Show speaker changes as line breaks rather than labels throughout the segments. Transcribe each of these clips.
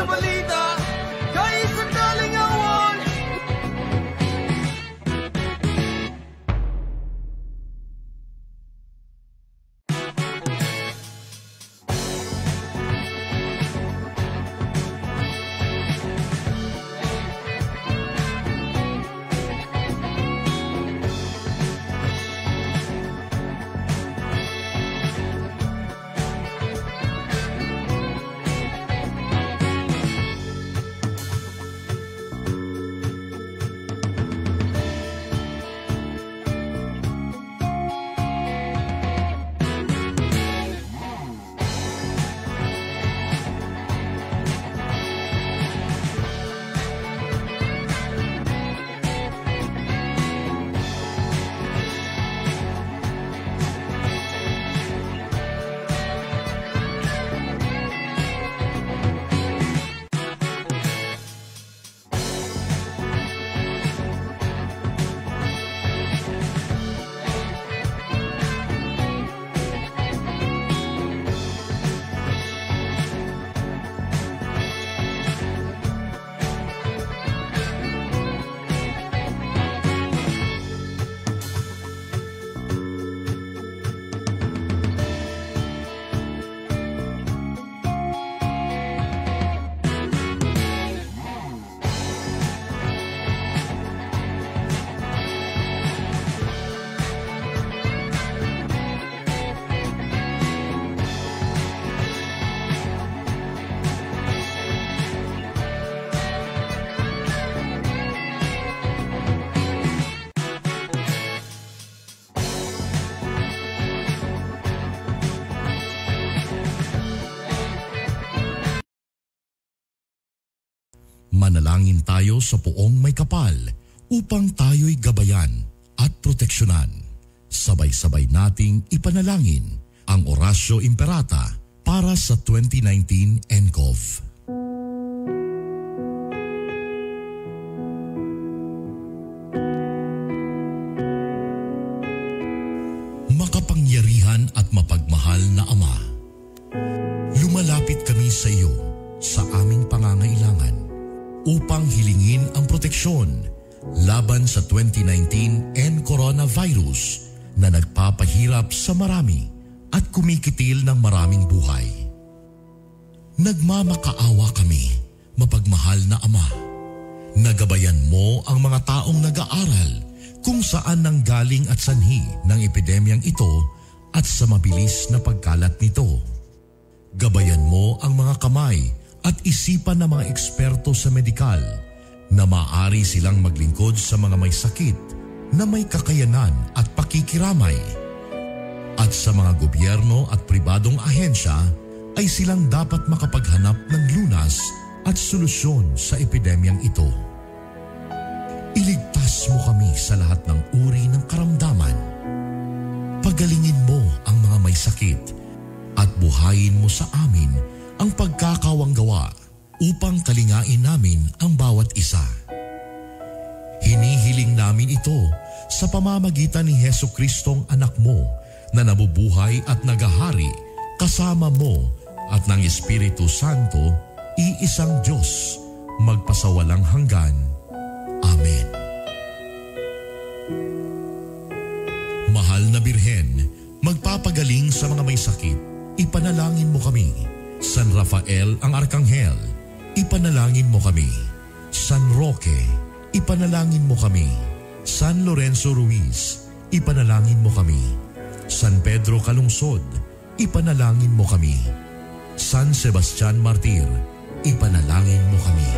Sa balita, kaysa kalingawan.
Manalangin tayo sa Poong Maykapal upang tayo'y gabayan at proteksyonan. Sabay-sabay nating ipanalangin ang Oratio Imperata para sa 2019 NCOV. Makapangyarihan at mapagmahal na Ama, lumalapit kami sa iyo sa aming pangangailangan upang hilingin ang proteksyon laban sa 2019 N coronavirus na nagpapahirap sa marami at kumikitil ng maraming buhay. Nagmamakaawa kami, mapagmahal na Ama. Nagabayan mo ang mga taong nag-aaral kung saan nanggaling at sanhi ng epidemyang ito at sa mabilis na pagkalat nito. Gabayan mo ang mga kamay at isipan ng mga eksperto sa medikal na maaari silang maglingkod sa mga may sakit na may kakayanan at pakikiramay. At sa mga gobyerno at pribadong ahensya ay silang dapat makapaghanap ng lunas at solusyon sa epidemyang ito. Iligtas mo kami sa lahat ng uri ng karamdaman. Pagalingin mo ang mga may sakit at buhayin mo sa amin ang pagkakawanggawa upang kalingain namin ang bawat isa. Hinihiling namin ito sa pamamagitan ni Hesu Kristong anak mo na nabubuhay at nagahari kasama mo at ng Espiritu Santo, iisang Diyos, magpasawalang hanggan. Amen. Mahal na Birhen, magpapagaling sa mga may sakit, ipanalangin mo kami. San Rafael ang Arkanghel, ipanalangin mo kami. San Roque, ipanalangin mo kami. San Lorenzo Ruiz, ipanalangin mo kami. San Pedro Calungsod, ipanalangin mo kami. San Sebastian Martir, ipanalangin mo kami.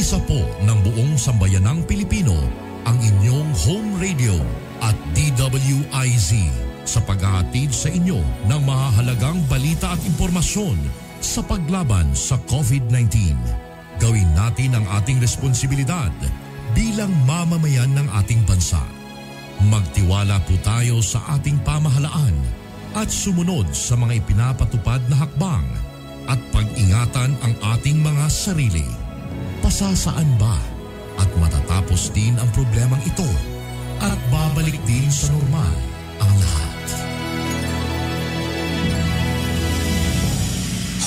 Kaisa po ng buong sambayanang Pilipino ang inyong home radio at DWIZ sa paghahatid sa inyo ng mahahalagang balita at impormasyon sa paglaban sa COVID-19. Gawin natin ang ating responsibilidad bilang mamamayan ng ating bansa. Magtiwala po tayo sa ating pamahalaan at sumunod sa mga ipinapatupad na hakbang at pag-ingatan ang ating mga sarili. Pasasaan ba at matatapos din ang problemang ito at babalik din sa normal ang lahat?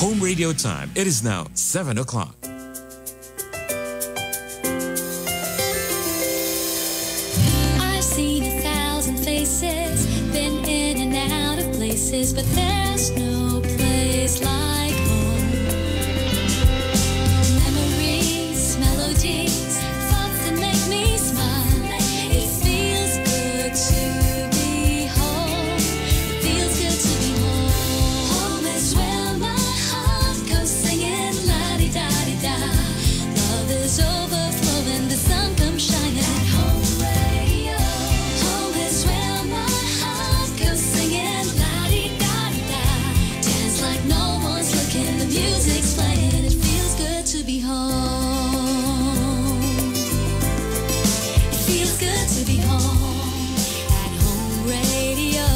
Home radio time. It is now 7 o'clock.
I've seen 1,000 faces, been in and out of places, but there's no place like home. Memories, melodies, thoughts that make me smile. It feels good to be home. It feels good to be home. Home is where my heart goes singing la-di-da-di-da. Love is overflowing, the sun comes shining. At Home Radio. Home is where my heart goes singing la-di-da-di-da. Dance like no one's looking, the music's playing. It feels good to be home. It feels good to be home. At Home Radio.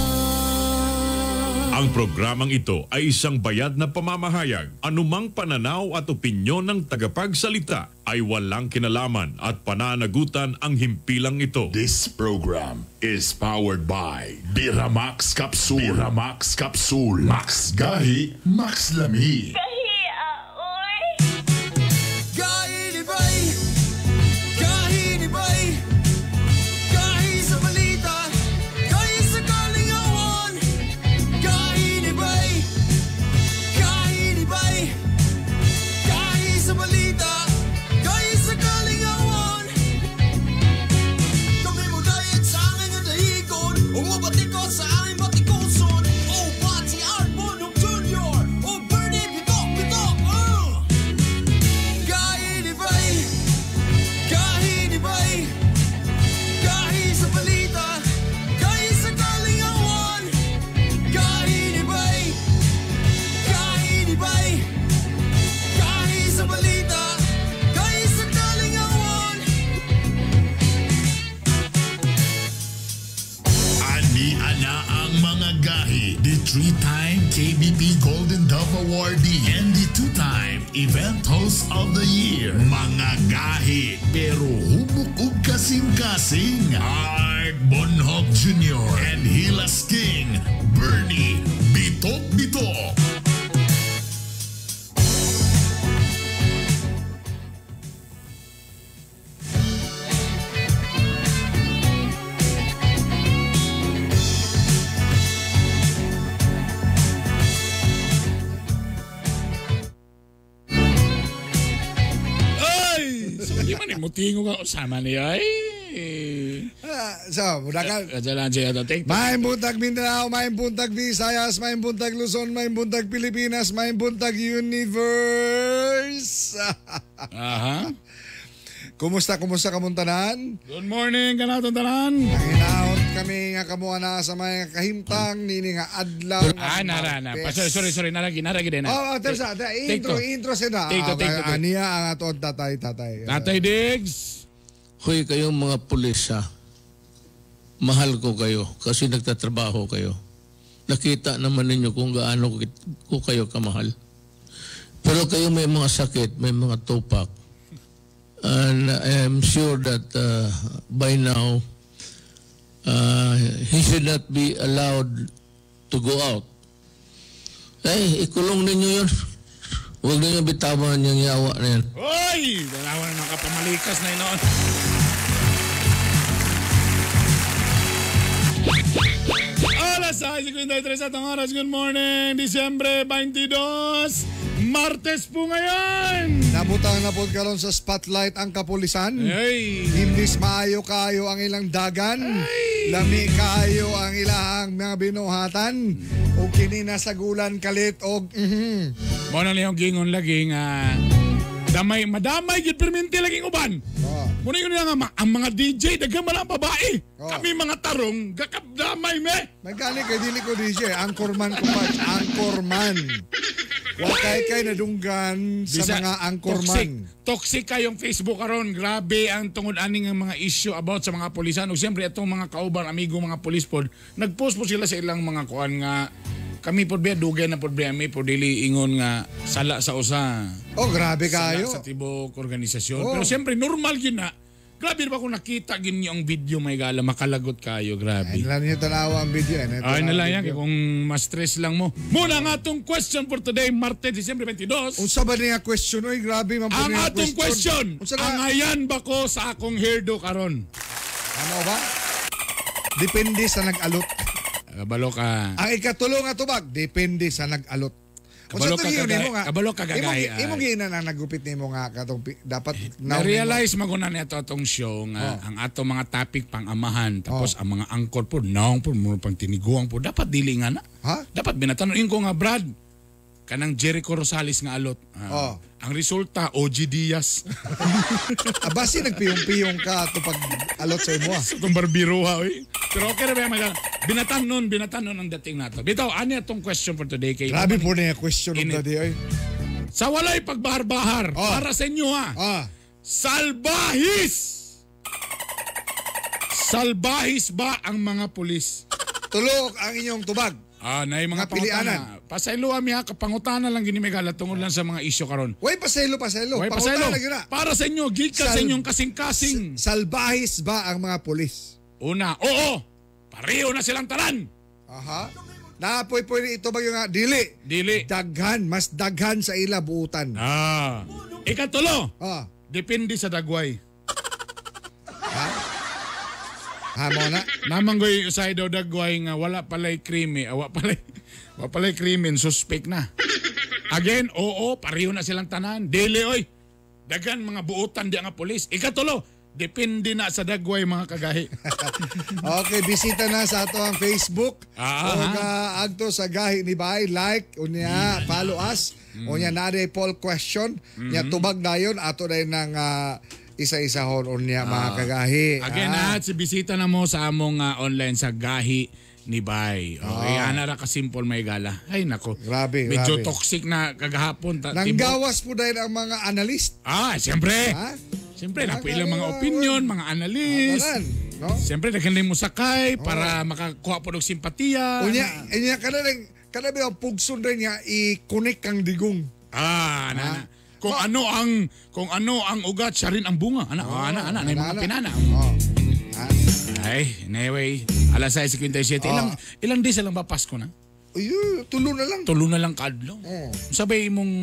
Ang programang ito ay isang bayad na pamamahayag. Anumang pananaw at opinyon ng tagapagsalita ay walang kinalaman at pananagutan ang himpilang ito.
This program is powered by Biramax Capsule. Biramax Capsule. Max Gahi, Max Lami.
Gahi ni Bay, gahi ni Bay, gahi sa balita, gahi sa kalingawan. Gahi ni Bay, gahi ni Bay, gahi sa balita, gahi sa kalingawan. Kami mo dayat sa angin nga dahigon, umubatikot sa aming batikuson. O Pati Art Bonok Jr., o Bernie Bitok Bitok, Gahi ni Bay, gahi ni Bay, gahi sa balita, gahi sa kalingawan. Gahi ni Bay, gahi ni Bay, gahi sa balita, gahi sa kalingawan.
Ani ana ang mga gahi, the 3-time KBP Golden Dove Awardee and the 2-time Event Host of the Year. Mga gahi, pero hubok og kasing-kasing. Art Bonhoc Jr. and Hilas King, Bernie Bitok Bitok.
Ay! So, di man imutingo ka usama niya. Ay!
So, budakan.
Kadyalan siya ito. Take
Maayong buntag Mindanao, maayong buntag Visayas, maayong buntag Luzon, maayong buntag Pilipinas, maayong buntag Universe.
Aha.
Kumusta, kumusta kamuntanan?
Good morning, kanatong tanan.
Nanginaot kami nga kamuha na sa mga kahimtang, nini nga adlaw.
Ah, nara na.
Martes.
Sorry, sorry, sorry. Naragi, naragi din.
Oh, oh, tersa, intro, intro sila.
Take two, take two, take two.
Aniya ang ato ang tatay, tatay.
Tatay Diggs.
Hoy, kayong mga pulis ha. Mahal ko kayo kasi nagtatrabaho kayo. Nakita naman ninyo kung gaano ko kayo kamahal. Pero kayo may mga sakit, may mga tupak. And I am sure that by now, he should not be allowed to go out. Ay, ikulong ninyo yun. Huwag ninyo bitawan yung yawa na yan.
Hoy! Dalawa na nakapamalikas na inoon. Alas 6:53 at ang oras. Good morning! Disyembre 22, Martes po ngayon!
Nabutang na po karon sa spotlight ang kapulisan.
Ay!
Imbis maayo kayo ang ilang dagan, lami kayo ang ilang mga binuhatan, o kini nasagulan kalit og
Mo na niyong gingon lagi nga damay madamay gid perminti laging uban.
Oh.
Muna yun nga ang mga DJ daghan man ang babae.
Oh.
Kami mga tarong gakabdamay me.
Magkani kay dili ko DJ, anchorman ko pa, anchorman. Wa kay nadunggan sa
Bisa-
mga
toxic,
anchorman.
toxic kayong Facebook karon. Grabe ang tungod ani nga mga issue about sa mga pulisan. Ug siyempre atong mga kauban amigo mga pulis pod, nagpost po sila sa ilang mga kuan nga kami pod biya dugay na pod biya mi pod dili ingon nga sala sa usa.
Oh, grabe
Sala
kayo.
sa tibok organisasyon.
Oh.
Pero siyempre normal yun na. Grabe ba kung nakita gin niyo ang video may gala makalagot kayo, grabe.
Ay, nila niyo tanawa ang video. Ay,
Ay, nala yan, kung ma-stress lang mo. Muna ang atong question for today, Martes, Disyembre 22.
Unsa ba niya question? Oy, grabe man po
Ang
niya
atong question,
Unsa na?
ang ayan ba ko sa akong hairdo karon?
Ano ba? Depende sa nag-alot.
Kabalo ka.
Ang ikatulo nga tubag, depende sa nag-alot.
Kabalo
Unsa
ka
to giyon
kagay-
nimo nga?
kabalo ka kagay, ay.
Imong giinan ang nagupit nimo nga katong dapat
Na-realize mo na niya atong show nga ang atong mga topic pang amahan tapos ang mga angkor po naong po muro pang tiniguang po dapat dili nga na.
Ha?
Dapat binatanon ko nga Brad kanang Jericho Rosales nga alot. Ah,
Oh.
Ang resulta OG Diaz.
Abasi nagpiyong-piyong ka ato pag alot sa imo. ah.
Sa itong barbiruha, oy. Pero okay na ba yung binatan nun ang dating nato. Bitaw, ano itong question for today? Kay
Grabe po niya question of the
Init.
day. Oy.
Sa walay pagbahar-bahar,
Oh.
para sa inyo ha,
Ah,
salbahis! Salbahis ba ang mga pulis?
Tulok ang inyong tubag.
Ah, na mga
Mga pilianan.
pangutana. Pasaylo ami ha, kapangutana lang gini may gala tungod lang sa mga isyu karon.
Way pasaylo, pasaylo.
Way pasaylo.
Pangutana gyud na.
Para sa inyo, gikan sa inyong kasing-kasing.
Salbahis ba ang mga pulis?
Una, oo. Pareho na silang tanan.
Aha. Naapoy pwede ito ba yung nga? Dili.
Dili.
Daghan, mas daghan sa ila buutan.
Ah. Ikatulo,
Ah.
depende sa dagway.
Ha mo na.
Namanggoy usay daw dagway nga wala palay krimi, awa palay wa palay krimen suspect na. Again, oo, pareho na silang tanan. Dili oy. Dagan mga buotan di nga pulis. Ikatulo, depende na sa dagway mga kagahi.
Okay, bisita na sa ato ang Facebook.
Ah,
o
ha.
agto sa gahi ni Bay, like unya follow us. Unya na day poll question. Nya tubag dayon ato day nang isa-isahon unya mga kagahi.
Again,
Ah.
si bisita na mo sa among online sa Gahi ni Bay. Okay, ana ra ka simple may gala. Ay nako.
Grabe,
Medyo
grabe.
toxic na kagahapon.
Nanggawas po dahil ang mga analyst.
Ah, siyempre.
Ha?
Siyempre, napo ilang mga opinion, mga analyst.
Tanan, no?
Siyempre, naghanday mo sakay para makakuha po ng simpatiya.
Unya, unya kada rin kada ba ang pugson rin niya i-connect kang digong.
Ah, ana, ana. Kung ano ang kung ano ang ugat, siya rin ang bunga. Ana, oh, ana, ana, na yung mga
ana.
pinana.
Oh. Ha?
Ay, anyway, alas 6:57. Ilang ilang days na lang ba Pasko na?
Uy, tulo na lang.
Tulo na lang kaadlaw.
Oo.
Sabay imong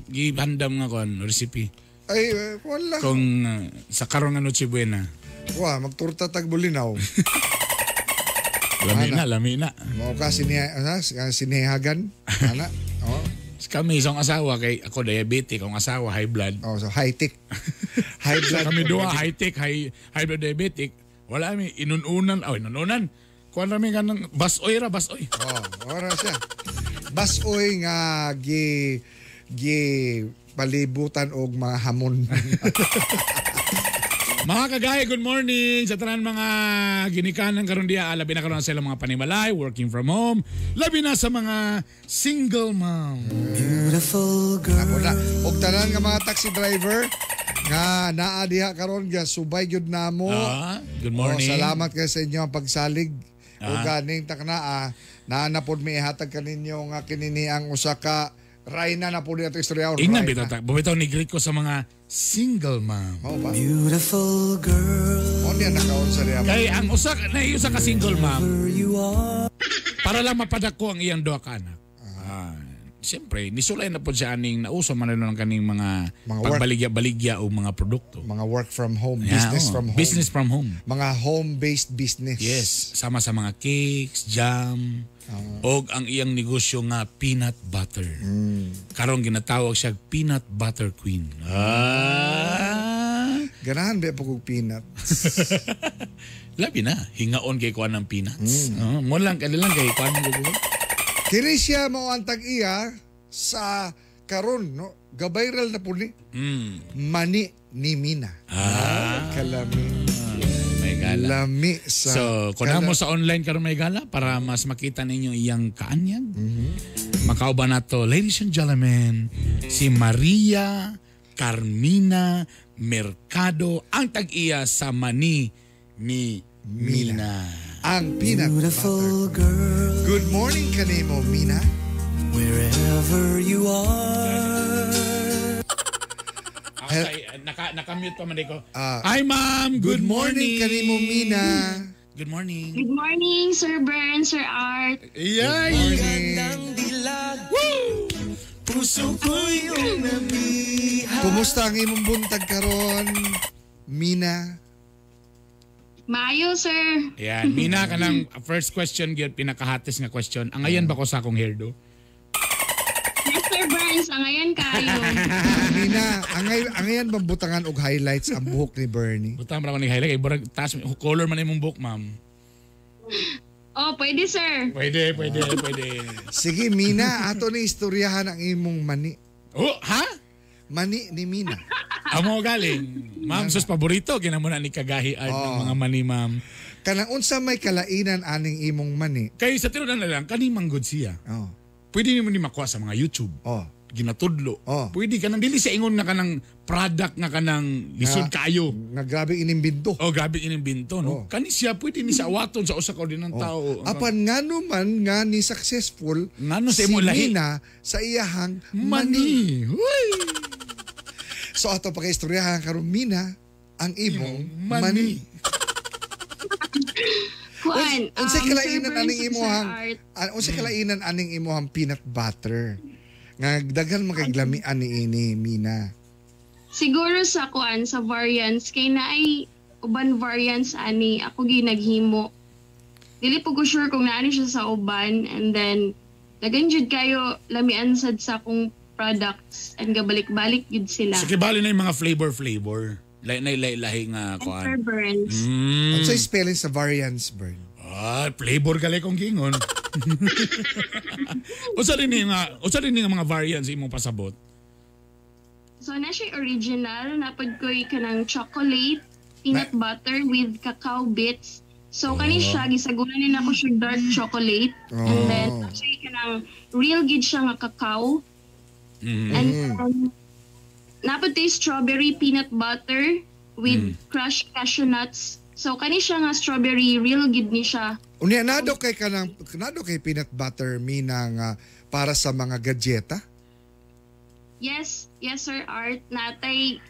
gihandam nga kon recipe
Ay, eh, wala.
kung sa karon nga Noche Buena.
Wa, magturta tag bulinaw.
Lami na, lami na.
Mao ka siniha, ah, sinihagan. Ana. Oh.
Kami isang asawa kay ako diabetic, akong asawa high blood.
Oh, so high tech. High
So
blood.
kami duha high tech, high high blood diabetic. Wala mi inununan, oh inununan. Kuan rami kanang basoy ra basoy.
Oh, ora siya. Basoy nga gi gi palibutan og mga hamon.
Mga kagaya, good morning sa tanan mga ginikanan karon diha, labi na karon sa ilang mga panimalay, working from home, labi na sa mga single mom.
Beautiful girl.
Amo na. Og tanan nga mga taxi driver nga naa diha karon ga subay gyud namo.
Ah, good morning.
Oh, salamat kay sa inyo ang pagsalig. O ganing takna ah, naa na pod mi ihatag kaninyo nga kinini ang usa ka Rayna na po niya ito istorya.
Ingnan bitaw ta, bumitaw ni Greek ko sa mga single mom.
Mao ba?
Beautiful girl.
Mo niya nakaon sa diha.
Kay ang usa na usa ka single mom
Where you are.
para lang mapadako ang iyang duha ka anak. Ah, siyempre, nisulay na po siya aning nauso man ng kaning mga,
Mga work.
pagbaligya-baligya o mga produkto.
Mga work from home,
Yeah,
business
oo.
from home.
Business from home.
Mga home-based business.
Yes, sama sa mga cakes, jam, og ang iyang negosyo nga peanut butter. Karon ginatawag siya peanut butter queen. Ah!
Ganahan ba po kog peanut?
Labi na, hingaon kay kuan ng peanuts. Oh, mo lang kali lang kay kuan mo.
Kini siya mao ang tag-iya sa karon no gabayral na po ni Mani ni Mina. Ah, kalami.
May gala.
Lami sa
So, kung mo sa online karon may gala para mas makita ninyo iyang kaanyag. Makauban nato, ladies and gentlemen, si Maria Carmina Mercado, ang tag-iya sa Mani ni Mina.
Ang peanut butter. Girl. Good morning kanimo, Mina.
Wherever you are.
Ako naka-mute pa man ko. Hi ma'am, good morning.
Kanimo, Mina.
Good morning.
Good morning, Sir Bern, Sir Art.
Yay!
Woo! Puso ko'y nabihag.
Kumusta ang imong buntag karon, Mina?
Maayo, sir.
Yan, Mina, kanang first question gyud, pinakahatis nga question. Ang ayan ba ko sa akong hairdo?
Yes, Sir Burns, ang ayan kayo.
Mina, angayan bang butangan og highlights ang buhok ni Bernie?
Butang ra ko ni highlight kay burag taas color man imong buhok, ma'am.
Oh, pwede, sir.
Pwede, pwede, pwede.
Sige, Mina, ato ni istoryahan ang imong mani.
Oh, ha?
Mani ni Mina.
Amo galing. Ma'am, sus paborito kinamo na ni Kagahi Art ng mga mani, ma'am.
Kanang unsa may kalainan aning imong mani?
Kay sa tinuod na lang kani manggod siya.
Oh.
Pwede nimo ni makuha sa mga YouTube.
Oh.
Ginatudlo.
Oh.
Pwede kanang dili sa ingon na kanang product nga kanang lisod kaayo.
Nga grabe inimbinto.
Oh, grabe inimbinto, no?
Oh.
Kani siya pwede ni sa awaton sa usa ka ordinang tao.
Apan ngano man nga ni successful
Ngano sa
si
imo lahi?
Mina sa iyahang
mani.
mani.
Huy!
So ato pakaistoryahan karon, Mina, ang imong
Mani.
mani.
Kuan,
Unsay
Sir
kalainan
Burns
aning
ug Sir
imuhang
Art.
unsay kalainan aning imuhang peanut butter? Nga daghan man kay lamian ni ini, Mina.
Siguro sa kuan, sa variants, kay naay uban variants ani, ako ginaghimo. Dili po ko sure kung naani siya sa uban, and then daghan jud kayo lamian sad sa akong products and gabalik-balik jud sila.
Sige, bali na yung mga flavor-flavor. Lahi na lahi nga
And
kuan.
Sir Burns.
Unsay spelling sa variants, Bern?
Ah, flavor gali kong gingon. Usa din ni nga mga variants imong pasabot?
So na siya original, napod ko'y kanang chocolate, peanut butter with cacao bits. So kani siya gisagulan ni nako siya dark chocolate, and then
Oh.
siya kanang real gid siya nga cacao. And napod tay strawberry peanut butter with crushed cashew nuts. So kani siya nga strawberry real gid ni siya.
Unya nado kay kanang nado kay peanut butter, Mina, nga para sa mga gajeta?
Yes, yes Sir Art, natay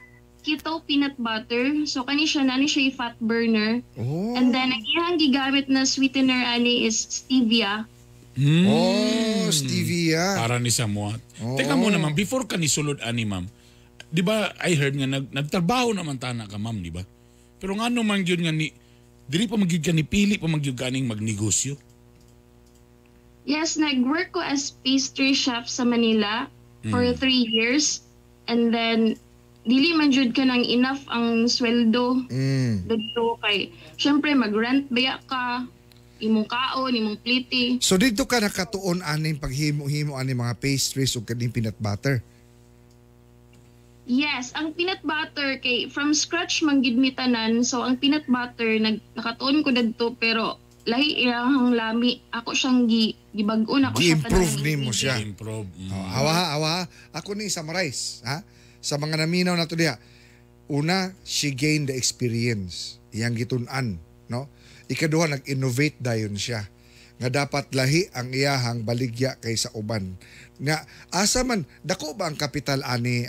keto peanut butter. So kani siya nani siya fat burner.
Oh.
And then, ang iyang gigamit na sweetener ani is stevia.
Oh, stevia.
Para ni Samuat.
Oh.
Teka muna ma'am, before ka ni sulod ani ma'am, di ba I heard nga nagtrabaho naman tana ka ma'am, di ba? Pero ngano man gyud nga ni dili pa magyud ka ni pili pa magyud ka aning magnegosyo.
Yes, nag-work ko as pastry chef sa Manila for 3 years. And then, dili man jud ka nang enough ang sweldo. Dito kay, syempre, mag-rent baya ka, imong kaon, imong pliti.
So dito ka nakatuon aning paghimo-himo aning mga pastries ug kaning peanut butter.
Yes, ang peanut butter kay from scratch man gid mi tanan. So ang peanut butter nakatuon ko dadto pero lahi iyang lami. Ako siyang gibag-on ako siya
Gi-improve
tanang
nimo siya.
Improve.
Oh, awa ha, awa ha. Ako ni summarize, ha? Sa mga naminaw na to diha. Una, she gained the experience. Iyang gitun-an, no? Ikaduha, nag-innovate dayon siya. Nga dapat lahi ang iyahang baligya kaysa uban. Nga asa man dako ba ang kapital ani,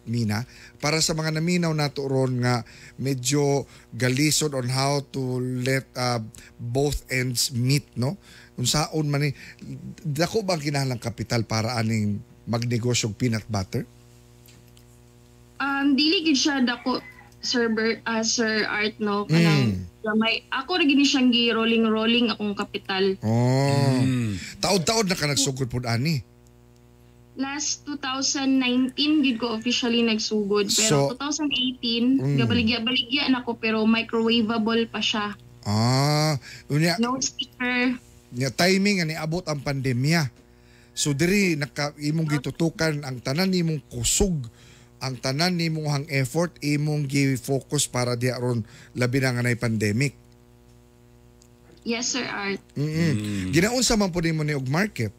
Mina, para sa mga naminaw nato ron nga medyo galisod on how to let both ends meet, no? Unsaon man ni dako ba ang kinahanglang kapital para aning magnegosyo og peanut butter?
Dili gid siya dako, Sir Sir Art, no, kanang gamay. Ako ra gid ni siyang gi rolling rolling akong kapital.
Oh. Taod-taod na ka nagsugod pud ani.
Last 2019 gid ko officially nagsugod, pero
So-
2018 gabaligya-baligya na ko pero microwavable pa siya.
Ah, unya
No sticker.
nya timing nga niabot ang pandemya. So diri naka imong gitutukan ang tanan nimong kusog, ang tanan nimong hang effort imong gi-focus para diha ron labi na nga nay pandemic.
Yes, Sir Art.
Ginaunsa man pud nimo ni og market?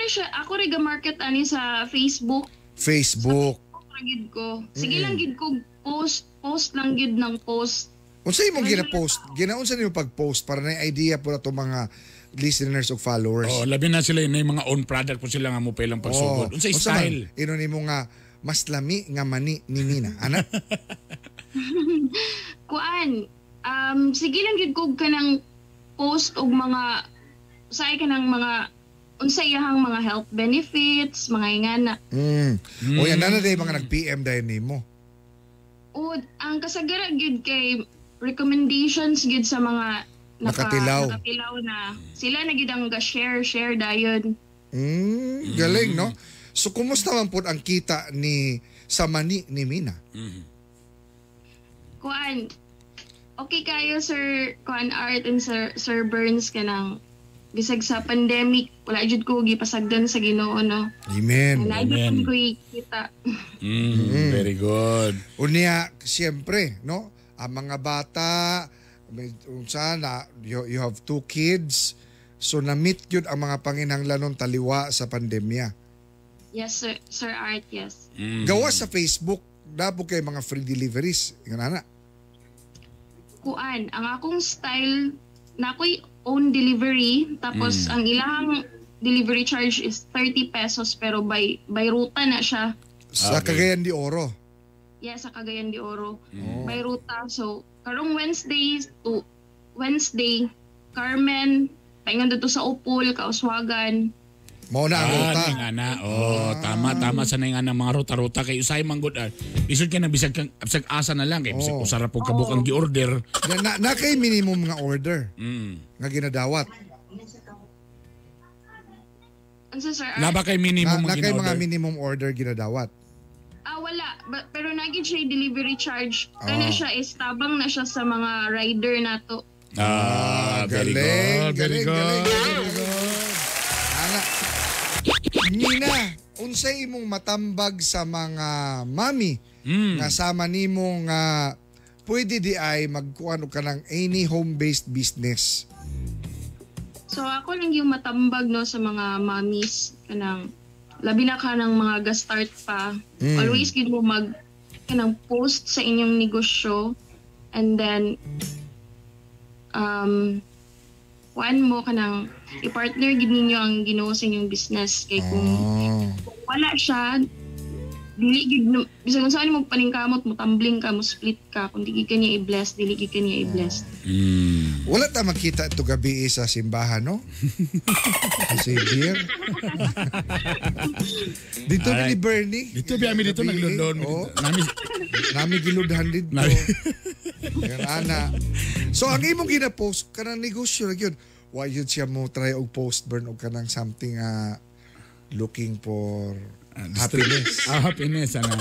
rin siya, ako rin ga-market ani sa Facebook.
Facebook.
Ako ra gid ko. Sige lang gid ko post, post lang gid ng post.
Unsa imong gina-post? Ginaunsa nimo pag-post para na idea po na to mga listeners ug followers?
Oh, labi na sila yun, may mga own product po sila nga mo pa ilang pagsugod.
Oh,
Unsay
unsa man,
style?
Ino nimo nga mas lami nga mani ni Mina. Ana?
Kuan, sige lang gid ko kanang post og mga usay kanang mga unsay iyahang mga health benefits, mga ingana.
O yan na na mga nag-PM dahil nimo.
O ang kasagara gid kay recommendations gid sa mga
Nakatilaw.
nakatilaw na sila na gid ang ga-share share dayon.
Galing, no? So, kumusta man po ang kita ni sa mani ni Mina?
Kuan, okay kayo Sir Kuan Art and Sir Burns kanang bisag sa pandemic wala jud ko gipasagdan sa Ginoo, no.
Amen.
Wala
Amen.
jud ko kita.
Very good.
Unya, siyempre, no? Ang mga bata, unsa na, you have two kids, so na-meet yun ang mga panginhanglanon taliwa sa pandemya.
Yes Sir Art, yes.
Gawa sa Facebook, dabo kay mga free deliveries. Nga na.
Kuan, ang akong style na ako'y own delivery tapos ang ilang delivery charge is 30 pesos pero by ruta na siya.
Sa Cagayan de Oro.
Yes, sa Cagayan de Oro. By ruta. So karong Wednesday to Wednesday, Carmen, paingon dito sa Upol, Kauswagan.
Mao na ang ruta.
Ning ana. Oh, tama sa ning ana mga ruta-ruta kay usay man gud. Lisod kay na bisag kang bisag asa na lang kay bisag
Oh.
usara po kabuk ang gi-order.
Na kay minimum nga order nga ginadawat.
Unsa Sir Art?
Na ba kay minimum
Na,
nga
na kay mga
gina-order?
minimum order ginadawat.
Ah, wala. Pero naging siya delivery charge. Kana
Ah.
siya is tabang na siya sa mga rider nato.
Ah, very
Galing,
good. Very
galing,
good.
galing, galing, galing. Ana. Nina, unsay imong matambag sa mga mami nga sama nimo nga pwede di ay magkuan og kanang any home-based business?
So ako lang yung matambag no sa mga mommies kanang labi na ka ng mga ga-start pa. Always gid mo mag kanang post sa inyong negosyo and then kuan mo kanang i-partner gid ninyo ang Ginoo sa inyong business kay kung wala siya dili gid bisag unsa mo paningkamot mo tumbling ka mo split ka kung di gid ka niya i-bless dili gid ka niya i-bless.
Wala ta makita ito gabi sa simbahan, no? Sa Xavier. Dito
Alright.
ni Bernie.
Dito bi ami dito
Gabi,
naglundon.
oh.
Nami
Nami giludhan dito.
Nami-
Yan, ana. So, ang imong gina-post, kanang negosyo na yun. Why yun siya mo try og post burn og kanang something looking for happiness.
Ah, happiness ana.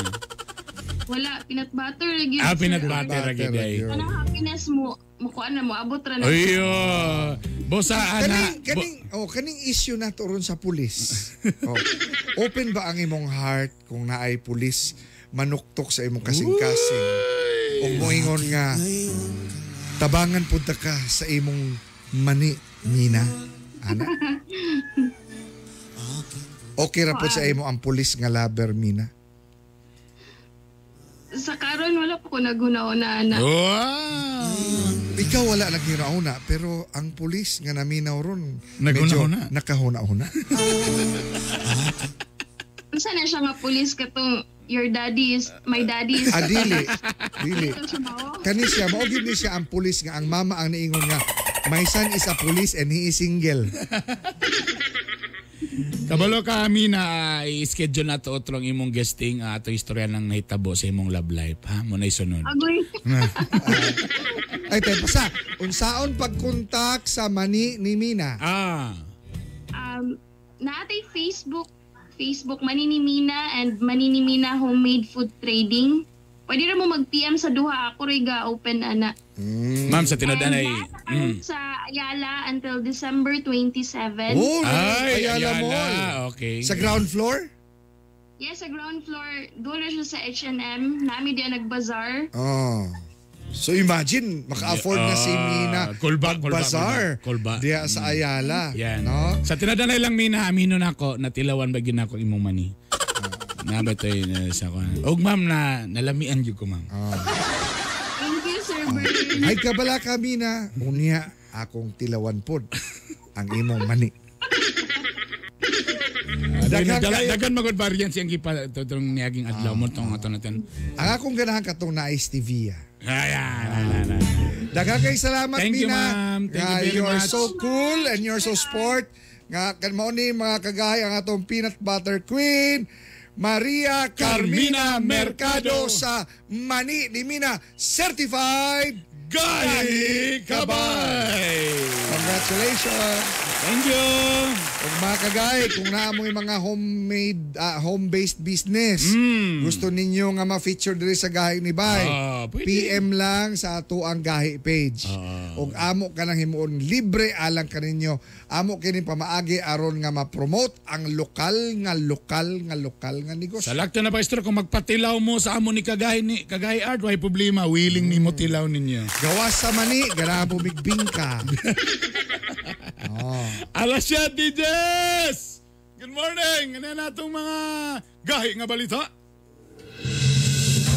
Wala peanut butter gyud.
Ah, peanut
sir.
butter
Butter,
ra gid ay.
yun.
Kanang happiness mo mukuan na mo abot ra na.
Ayo. Bosa ana.
Kaning issue na to ron sa pulis. Oh. Open ba ang imong heart kung naay pulis manuktok sa imong kasing-kasing? O moingon nga tabangan pud ta ka sa imong mani Nina. Ana. Okay ra pud sa imo ang pulis nga lover Mina.
Sa karon wala pa ko naghuna-una ana.
Wow.
Ikaw wala naghuna-una pero ang pulis nga naminaw ron medyo
Naghuna-una.
nakahuna-una.
Unsa na siya nga pulis katong your daddy is my daddy is
Ah, dili. Dili.
Ito siya mao.
Kani siya, mao gyud ni siya ang pulis nga ang mama ang niingon nga my son is a police and he is single.
Kabalo ka Amina, i-schedule na to otro ang imong guesting ato istorya ng nahitabo sa imong love life ha. Mo na isunod.
Agoy.
Ay, tayo basta. Unsaon pagkontak sa mani ni Mina?
Ah.
Naatay Facebook Maninimina and Maninimina Homemade Food Trading. Pwede ra mo mag-PM sa duha ako ray ga open ana.
Ma'am sa tinud
And
anay.
nasa karon sa Ayala until December 27.
Oh,
Ay,
Ayala
Ayala.
Mall.
Okay.
Sa ground floor?
Yes, sa ground floor. Doon na siya sa H&M. Nami diyan nagbazaar.
Oh. So imagine, maka-afford na si Mina
Kulba, kulba,
Bazaar
kulba, kulba.
diha sa Ayala.
Yan.
No?
Sa tinadanay lang Mina, amino na ako, natilawan ba gina ako imong mani. Na ba ito yun sa ko. Og ma'am na nalamian gyud ko ma'am.
Thank you, Sir Bern.
Ay kabala ka Mina, unya akong tilawan pod ang imong mani. Daghan kayo.
Daghan magod variants yang gipa tutong niaging adlaw mo tong ato natin.
Ang akong ganahan katong na stevia.
Ayan, ayan, ayan.
Daghan kay salamat
Thank you,
Mina.
ma'am. Thank you
Nga,
very
you're
much.
so cool and you're so sport. Nga kan mao ni mga kagahay ang atong peanut butter queen Maria Carmina
Carmina
Mercado
Mercado
sa Mani ni Mina Certified
Gahi Kabay!
Congratulations!
Thank you!
Ug mga kagay, kung naa mo'y mga homemade, home-based business, gusto ninyo nga ma-feature diri sa Gahi ni Bay,
Pwede.
PM lang sa ato ang Gahi page. Ug amo ka nang himuon libre alang kaninyo. Amo kini pamaagi aron nga ma-promote ang lokal nga lokal nga lokal nga negosyo.
Sa lakto na maestro, kung magpatilaw mo sa amo ni Kagahi, ni Kagahi Art, way problema, willing ni mo tilaw ninyo.
Gawas sa mani, ganahan po migbingka.
Alas siya, DJs! Good morning! Ano na itong mga gahi nga balita?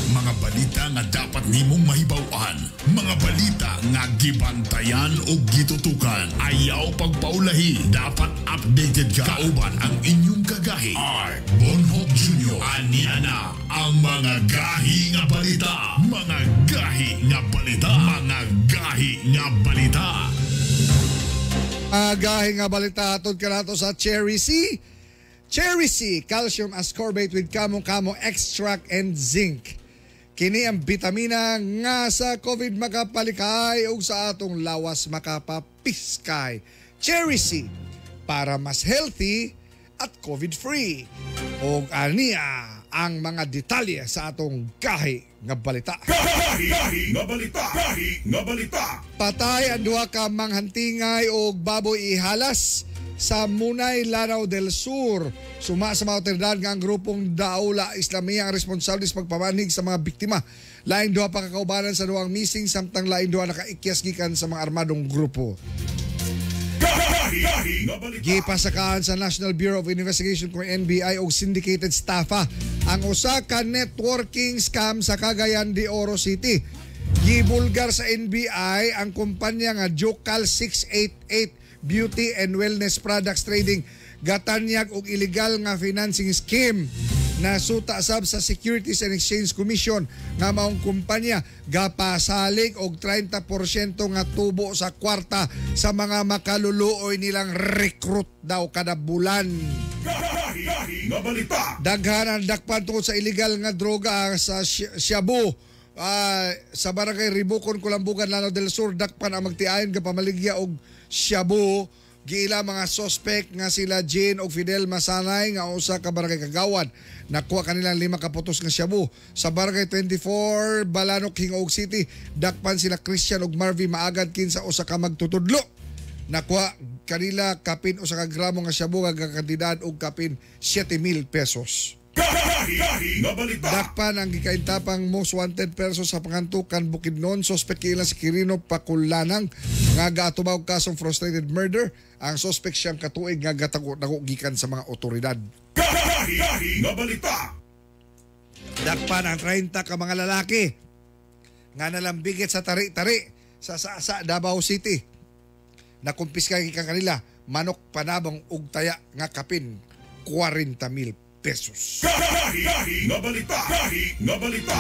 Mga balita nga dapat nimong mahibaw-an, mga balita nga gibantayan o gitutukan. Ayaw pagpaulahi, dapat updated ka. Kauban ang inyong kagahi. R. Bonhoc Jr. Ania na ang mga gahi nga balita. Mga gahi nga balita. Mga gahi nga balita.
Gahi nga balita atod kanato sa Cherry C. Cherry C, calcium ascorbate with kamo-kamo extract and zinc. Kini ang bitamina nga sa COVID makapalikay ug sa atong lawas makapapiskay. Cherry C, para mas healthy at COVID-free. Og ania ang mga detalye sa atong gahi nga balita.
Gahi nga balita. Gahi nga balita.
Patay ang duha ka manghantingay og baboy ihalas sa Munay, Lanao del Sur. Suma sa mga otoridad nga ang grupong Daula Islamia ang responsable sa pagpamanhig sa mga biktima. Laing duha pa kakaubanan sa duhang missing samtang laing duha nakaikyas gikan sa mga armadong grupo.
Gahi nga balita.
Gipasakaan sa National Bureau of Investigation kung NBI og syndicated staffa ang usa ka networking scam sa Cagayan de Oro City. Gibulgar sa NBI ang kumpanya nga Jocal 688 Beauty and Wellness Products Trading gatanyag og illegal nga financing scheme. Nasuta sab sa Securities and Exchange Commission nga maong kumpanya gapasalig og 30% nga tubo sa kwarta sa mga makaluluoy nilang recruit daw kada bulan.
Gahi nga balita.
Daghan ang dakpan tungod sa illegal nga droga sa Shabu. Sa barangay Ribukon, Kulambugan, Lanao del Sur, dakpan ang magtiayon nga pamaligya og shabu. Giila mga sospek nga sila Jane og Fidel Masanay nga usa ka barangay kagawad. Nakuha kanilang 5 ka putos nga shabu. Sa barangay 24, Balanok, Gingoog City, dakpan sila Christian og Marvy Maagad kinsa usa ka magtutudlo. Nakuha kanila kapin usa ka gramo nga shabu nga kantidad og kapin 7,000 pesos.
Gahi nga balita.
Dakpan ang gikaintapang most wanted person sa Pangantukan, Bukidnon. Suspect kiila si Quirino Pakulanang nga gaatubaw kasong frustrated murder. Ang suspect siyang katuig nga gatago-tago gikan sa mga otoridad.
Gahi nga balita.
Dakpan ang 30 ka mga lalaki nga nalambigit sa tari-tari sa Sasa, Davao City. Nakumpiska gikan kanila manok panabong ug taya nga kapin 40,000 pesos.
Gahi nga balita. Gahi nga balita.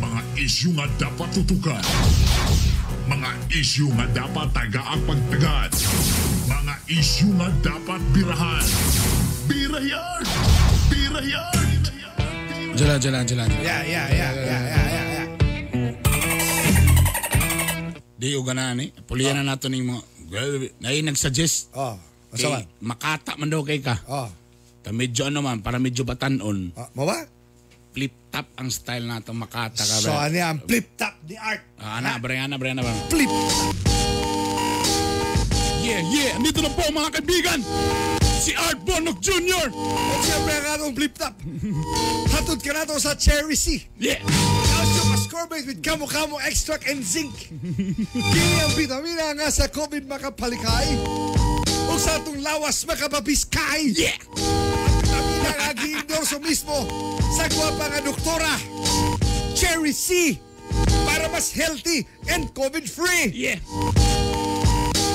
Mga isyu nga dapat tutukan. Mga isyu nga dapat tagaang pagtagad. Mga isyu nga dapat birahan. Birayan! Birayan!
Jala, jala, jala. jala.
Yeah.
Di o ganaan eh. Pulihan na nato ni mo. Nay nagsuggest.
Oh, asa man?
Kay, makata man daw kay ka.
Oh.
Ta medyo ano man, para medyo batanon.
Mo ba?
Flip top ang style nato makata ka.
So ano ang flip top ni Art?
Ana, bre, ana, bre, ana, bre.
Flip.
Yeah, yeah. Andito na po mga kaibigan. si Art Bonok Jr.
At siyempre ang atong flip-top. Hatod ka nato sa Cherry C.
Yeah.
Calcium ascorbate with kamo-kamo extract and zinc. Kini ang vitamina nga sa COVID makapalikay. O sa atong lawas makapapiskay.
Yeah.
Ang vitamina nga gi-endorso mismo sa gwapa nga doktora. Cherry C. Para mas healthy and COVID-free.
Yeah.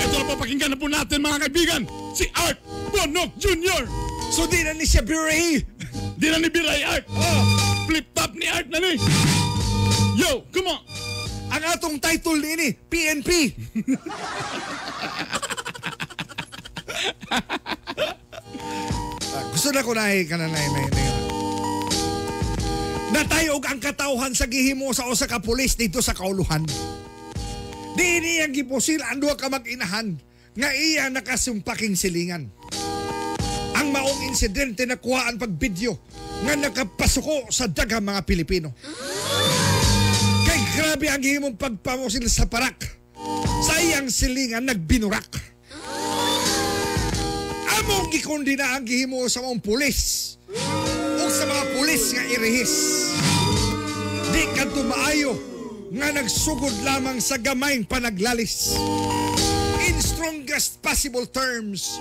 Ito na po, pakinggan na po natin mga kaibigan, si Art Bonok Jr.
So di na ni siya biray.
Di na ni Biray Art.
Oh.
Flip top ni Art na ni. Yo, come on.
Ang atong title niini, PNP. Gusto na ko na ka na na na na. Natayog ang katawhan sa gihimo sa usa ka pulis dito sa kauluhan. Di niyang gipusil ang duha ka mag-inahan nga iya nakasumpaking silingan. Ang maong insidente na kuhaan pag video nga nakapasuko sa daghang mga Pilipino. Kay grabe ang gihimong pagpamusil sa parak. Sa iyang silingan nagbinurak. Among gikundina ang gihimo sa mga pulis o sa mga pulis nga irihis. Di kadto maayo nga nagsugod lamang sa gamayng panaglalis. In strongest possible terms,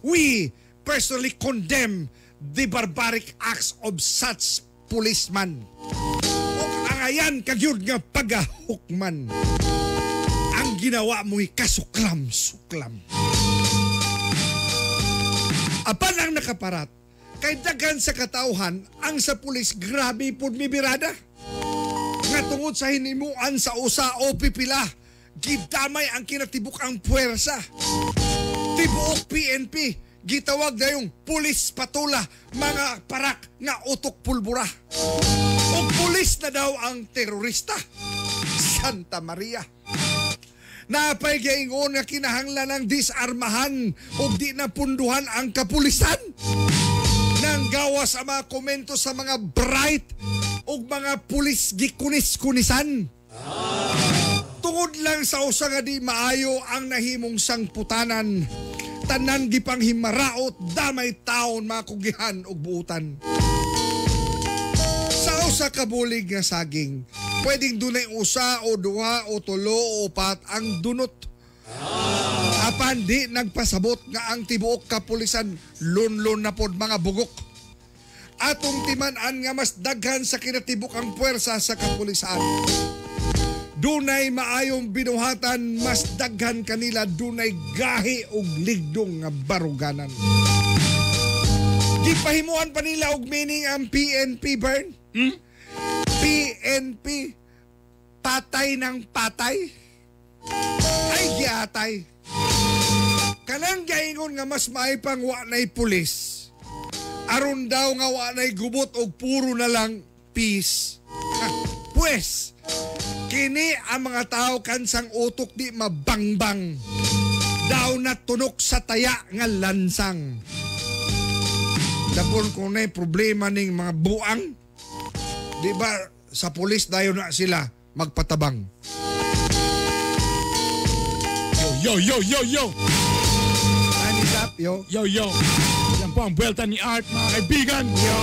we personally condemn the barbaric acts of such policeman. Ug angayan kagyud nga pagahukman. Ang ginawa mo'y kasuklam-suklam. Apan ang nakaparat, kay daghan sa katawhan, ang sa pulis grabe pud mibirada. Nga tungod sa hinimuan sa usa o pipila, gidamay ang kinatibuk ang puwersa. Tibuok PNP, gitawag dayong pulis patula, mga parak nga utok pulbura. O pulis na daw ang terorista. Santa Maria. Napay gaingon nga kinahanglan ng disarmahan ug di na punduhan ang kapulisan. Nang gawas ang mga komento sa mga bright ug mga pulis gikunis-kunisan. Tungod lang sa usa nga di maayo ang nahimong sangputanan. Tanan gipang himaraot damay taon mga kugihan ug buutan. Sa usa ka bulig nga saging, pwedeng dunay usa o duha o tulo o upat ang dunot. Apan di nagpasabot nga ang tibuok kapulisan lunlun na pod mga bugok. Atong timan-an nga mas daghan sa kinatibuk ang puwersa sa kapulisan. Dunay maayong binuhatan, mas daghan kanila dunay gahi og ligdong nga baruganan. Gipahimuan pa nila og meaning ang PNP, Bern? PNP, patay ng patay? Ay, giatay. Kanang gaingon nga mas maay pang wa na'y pulis. Aron daw nga wa na'y gubot og puro na lang peace. Ha, pwes, kini ang mga tao kansang utok di mabangbang. Daw na tunok sa taya nga lansang. Dabon ko na problema ning mga buang. Di ba sa pulis dayon na sila magpatabang.
Yo, yo, yo, yo, yo.
Time is up, yo.
Yo, yo. Yan po ang buwelta ni Art, mga kaibigan.
Yo.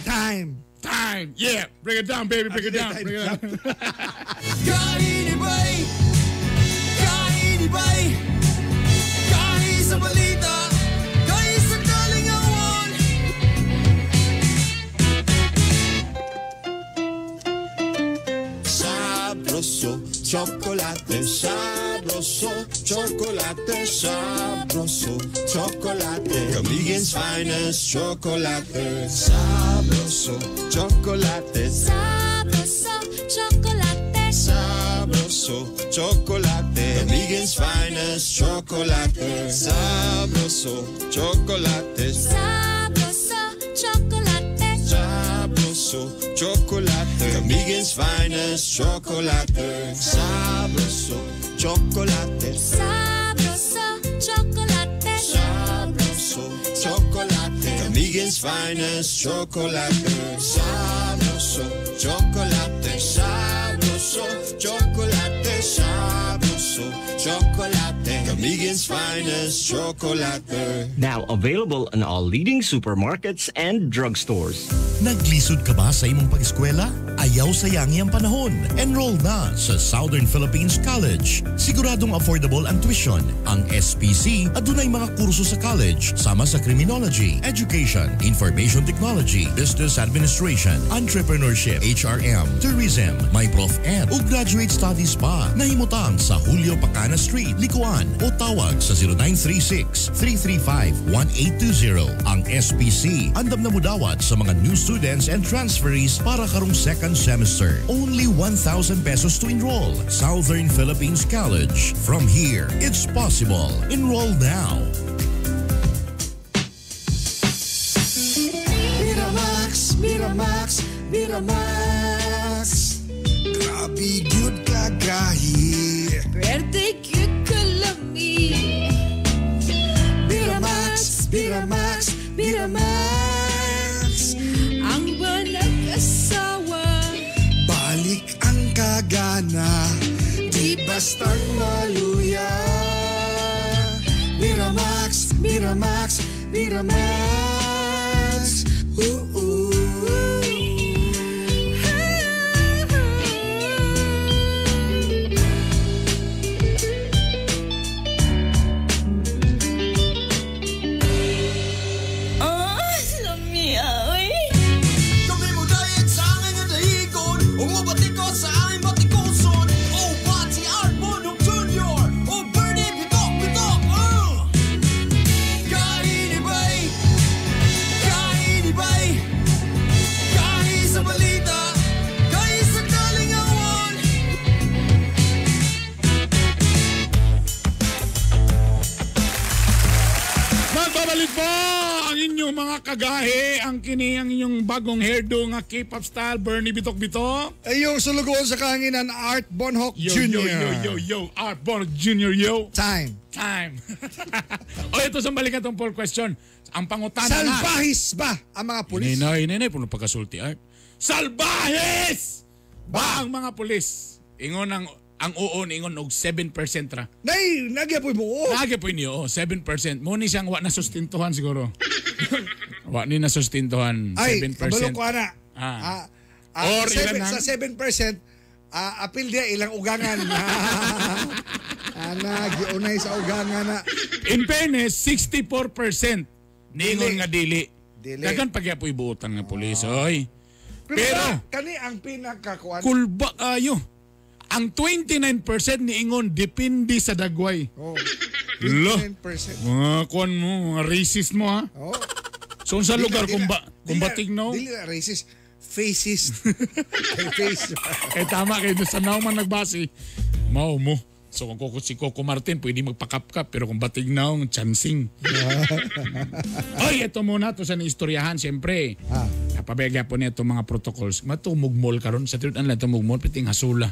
Time.
Time. Yeah. Break it down, baby. Break it down. Break it down.
Kainibay! Kainibay! Kahi sa balita! Kahi sa kalingawan!
Sabroso, chocolate, sabroso, chocolate, sabroso, chocolate. Comedian's finest chocolate, sabroso, chocolate,
Sabroso, chocolate.
sabroso, chocolate. Comedian's finest chocolate, sabroso, chocolate,
Sabroso, chocolate.
sabroso, chocolate. Comedian's finest chocolate, sabroso, chocolate.
Sabroso, chocolate.
Sabroso, chocolate. Comedian's finest chocolate. Sabroso, chocolate. Sabroso, chocolate. Sabroso, chocolate. Camiguin's finest chocolate.
Now available in all leading supermarkets and drugstores.
Naglisod ka ba sa imong pag-eskwela? Ayaw sayangi ang panahon. Enroll na sa Southern Philippines College. Siguradong affordable ang tuition. Ang SPC adunay mga kurso sa college sama sa criminology, education, information technology, business administration, entrepreneurship, HRM, tourism, may Prof Ed ug graduate studies pa. Nahimutang sa Julio Pacana Street, Likuan o tawag sa 0936-335-1820. Ang SPC andam na mudawat sa mga new students and transferees para karong second semester. Only 1,000 pesos to enroll. Southern Philippines College. From here, it's possible. Enroll now.
Miramax, Miramax, Miramax. Grabe gyud kagahi.
Pwerte gyud kalami.
Miramax, Miramax, Miramax.
Ang nag-asawa.
Balik ang kagana, di bastang maluya. Miramax, Miramax, Miramax. Ooh, ooh.
Oh, lami oy.
Kami mo dayon sa aming dahigon, umubatikos sa aming batikuson. Oh, Pati Art Bonok Jr., oh, Bernie Bitok Bitok, oh! Kainibay, kainibay, kahi sa balita, kahi sa kalingawan.
Magbabalik po ang inyong mga kagahe, ang kini ang inyong bagong hairdo nga K-pop style, Bernie Bitok Bitok.
Ay, yung sulugoon sa kahanginan, Art Bonhoc
Yo,
Jr.
yo, yo, yo, yo, Art Bonhoc Jr., yo.
Time.
Time. O ito sa balikan tong poll question. Ang pangutana na.
Salbahis ba ang mga pulis?
Inay, inay, puno pagkasulti, Art. Salbahes ba ang mga pulis? Ingon ang oo, ingon og 7% ra.
Nay, nagyapoy mo. Oo.
Nagyapoy niyo, oo, 7%. Mo ni siyang wa na sustintuhan siguro. Wa ni nasustintuhan,
Ay,
7%.
kabalo ko ana.
Ah.
Ah,
Or ilan ang-
sa 7%, apil dia ilang ugangan. Ana, giunay sa ugangan na.
In fairness, 64% ningon
Dili.
nga dili.
Dili.
Dagan pagyapoy buotan nga pulis, oy.
Pero, kani ang pinakakuan.
Kulba kayo. Ang 29% niingon depende sa dagway.
Oh,
Lo.
29%.
Mga kuan mo, mga racist mo ha.
Oh.
So sa
Dili-
lugar
dili-
kung ba kung
dili-
batignaw,
Dili na racist. Facist. Kay face.
eh tama kayo sa nauman nagbase. Mao mo. So kung koko si Coco Martin pwede magpakapkap pero kung batignaw, chancing. Oy, ito muna to sa istoryahan siyempre.
Ah.
Napabegya po niya itong mga protocols. Matumog mall karon sa tinud lang tumog mall piting hasula.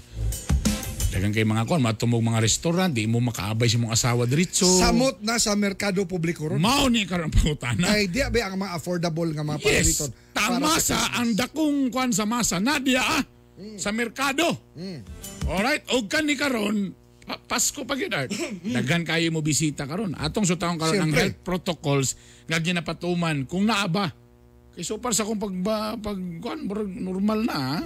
Dagan kay mga kon, matumog mga restaurant, di mo makaabay sa mong asawa diretso.
Samot na sa merkado publiko ron.
Mao ni karon ang pangutana.
Ay, di ba ang mga affordable nga mga
Yes,
panaliton?
tama
para
sa ang dakong kwan sa masa nadia ah, sa merkado. Alright, og kani karon Pasko pa gyud Art. Daghan kayo mo bisita karon. Atong sutaon karon ang
Siyempre.
health protocols nga ginapatuman kung naa ba. Kay so far sa akong pag pag kuan murag normal na. ah.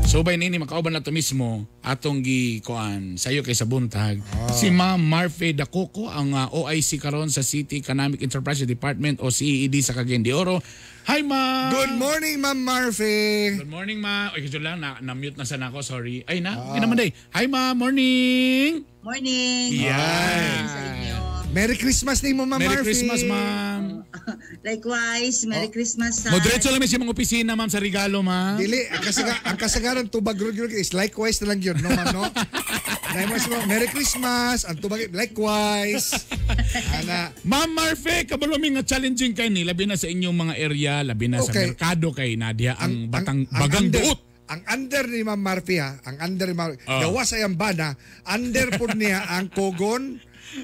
So bay nini makauban na to mismo atong gi kuan sayo kay sa buntag. Si Ma'am Marfe Dacoco ang OIC karon sa City Economic Enterprise Department o CEED sa Cagayan de Oro. Hi ma'am.
Good morning, Ma'am Marfe.
Good morning, ma. Oy, kadyo lang na mute na sana ako, sorry. Ay na, okay naman day. Hi, ma. Morning.
Morning.
Yeah.
Sa inyo.
Merry Christmas nimo, Ma'am
Merry
Marfe.
Christmas, ma'am.
Likewise, Merry Christmas sa...
Mo diretso lang mi sa mga opisina, ma'am, sa regalo, ma'am.
Dili, ang kasagaran tubag ron yun is likewise na lang yun, no, ma'am, no? Dahil mo siya, Merry Christmas, ang tubag, likewise. Ana,
Ma'am Marfe, kabalo mi nga challenging kay ni labi na sa inyong mga area, labi na sa
Okay.
merkado kay Nadia ang, batang bagang
under,
duot.
Ang under ni Ma'am Marfe ha, ang under ni Ma'am,
Oh.
gawas ay ang bana, under po niya ang Kogon,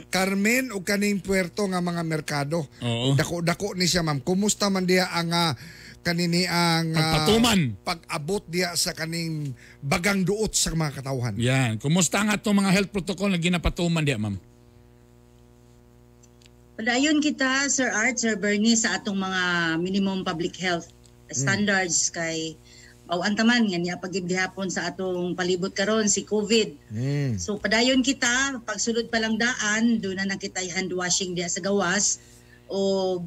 Carmen o kaning Puerto nga mga merkado.
Oo.
Dako-dako ni siya ma'am. Kumusta man diya ang kanini ang
Pagpatuman.
pag-abot diya sa kaning bagang duot sa mga katawhan.
Yan. Kumusta nga itong mga health protocol na ginapatuman diya, ma'am?
Padayon kita, Sir Art, Sir Bernie, sa atong mga minimum public health standards kay bawan taman nga niya pagid gihapon sa atong palibot karon si COVID. So padayon kita, pagsulod pa lang daan, doon na kita hand washing diha sa gawas o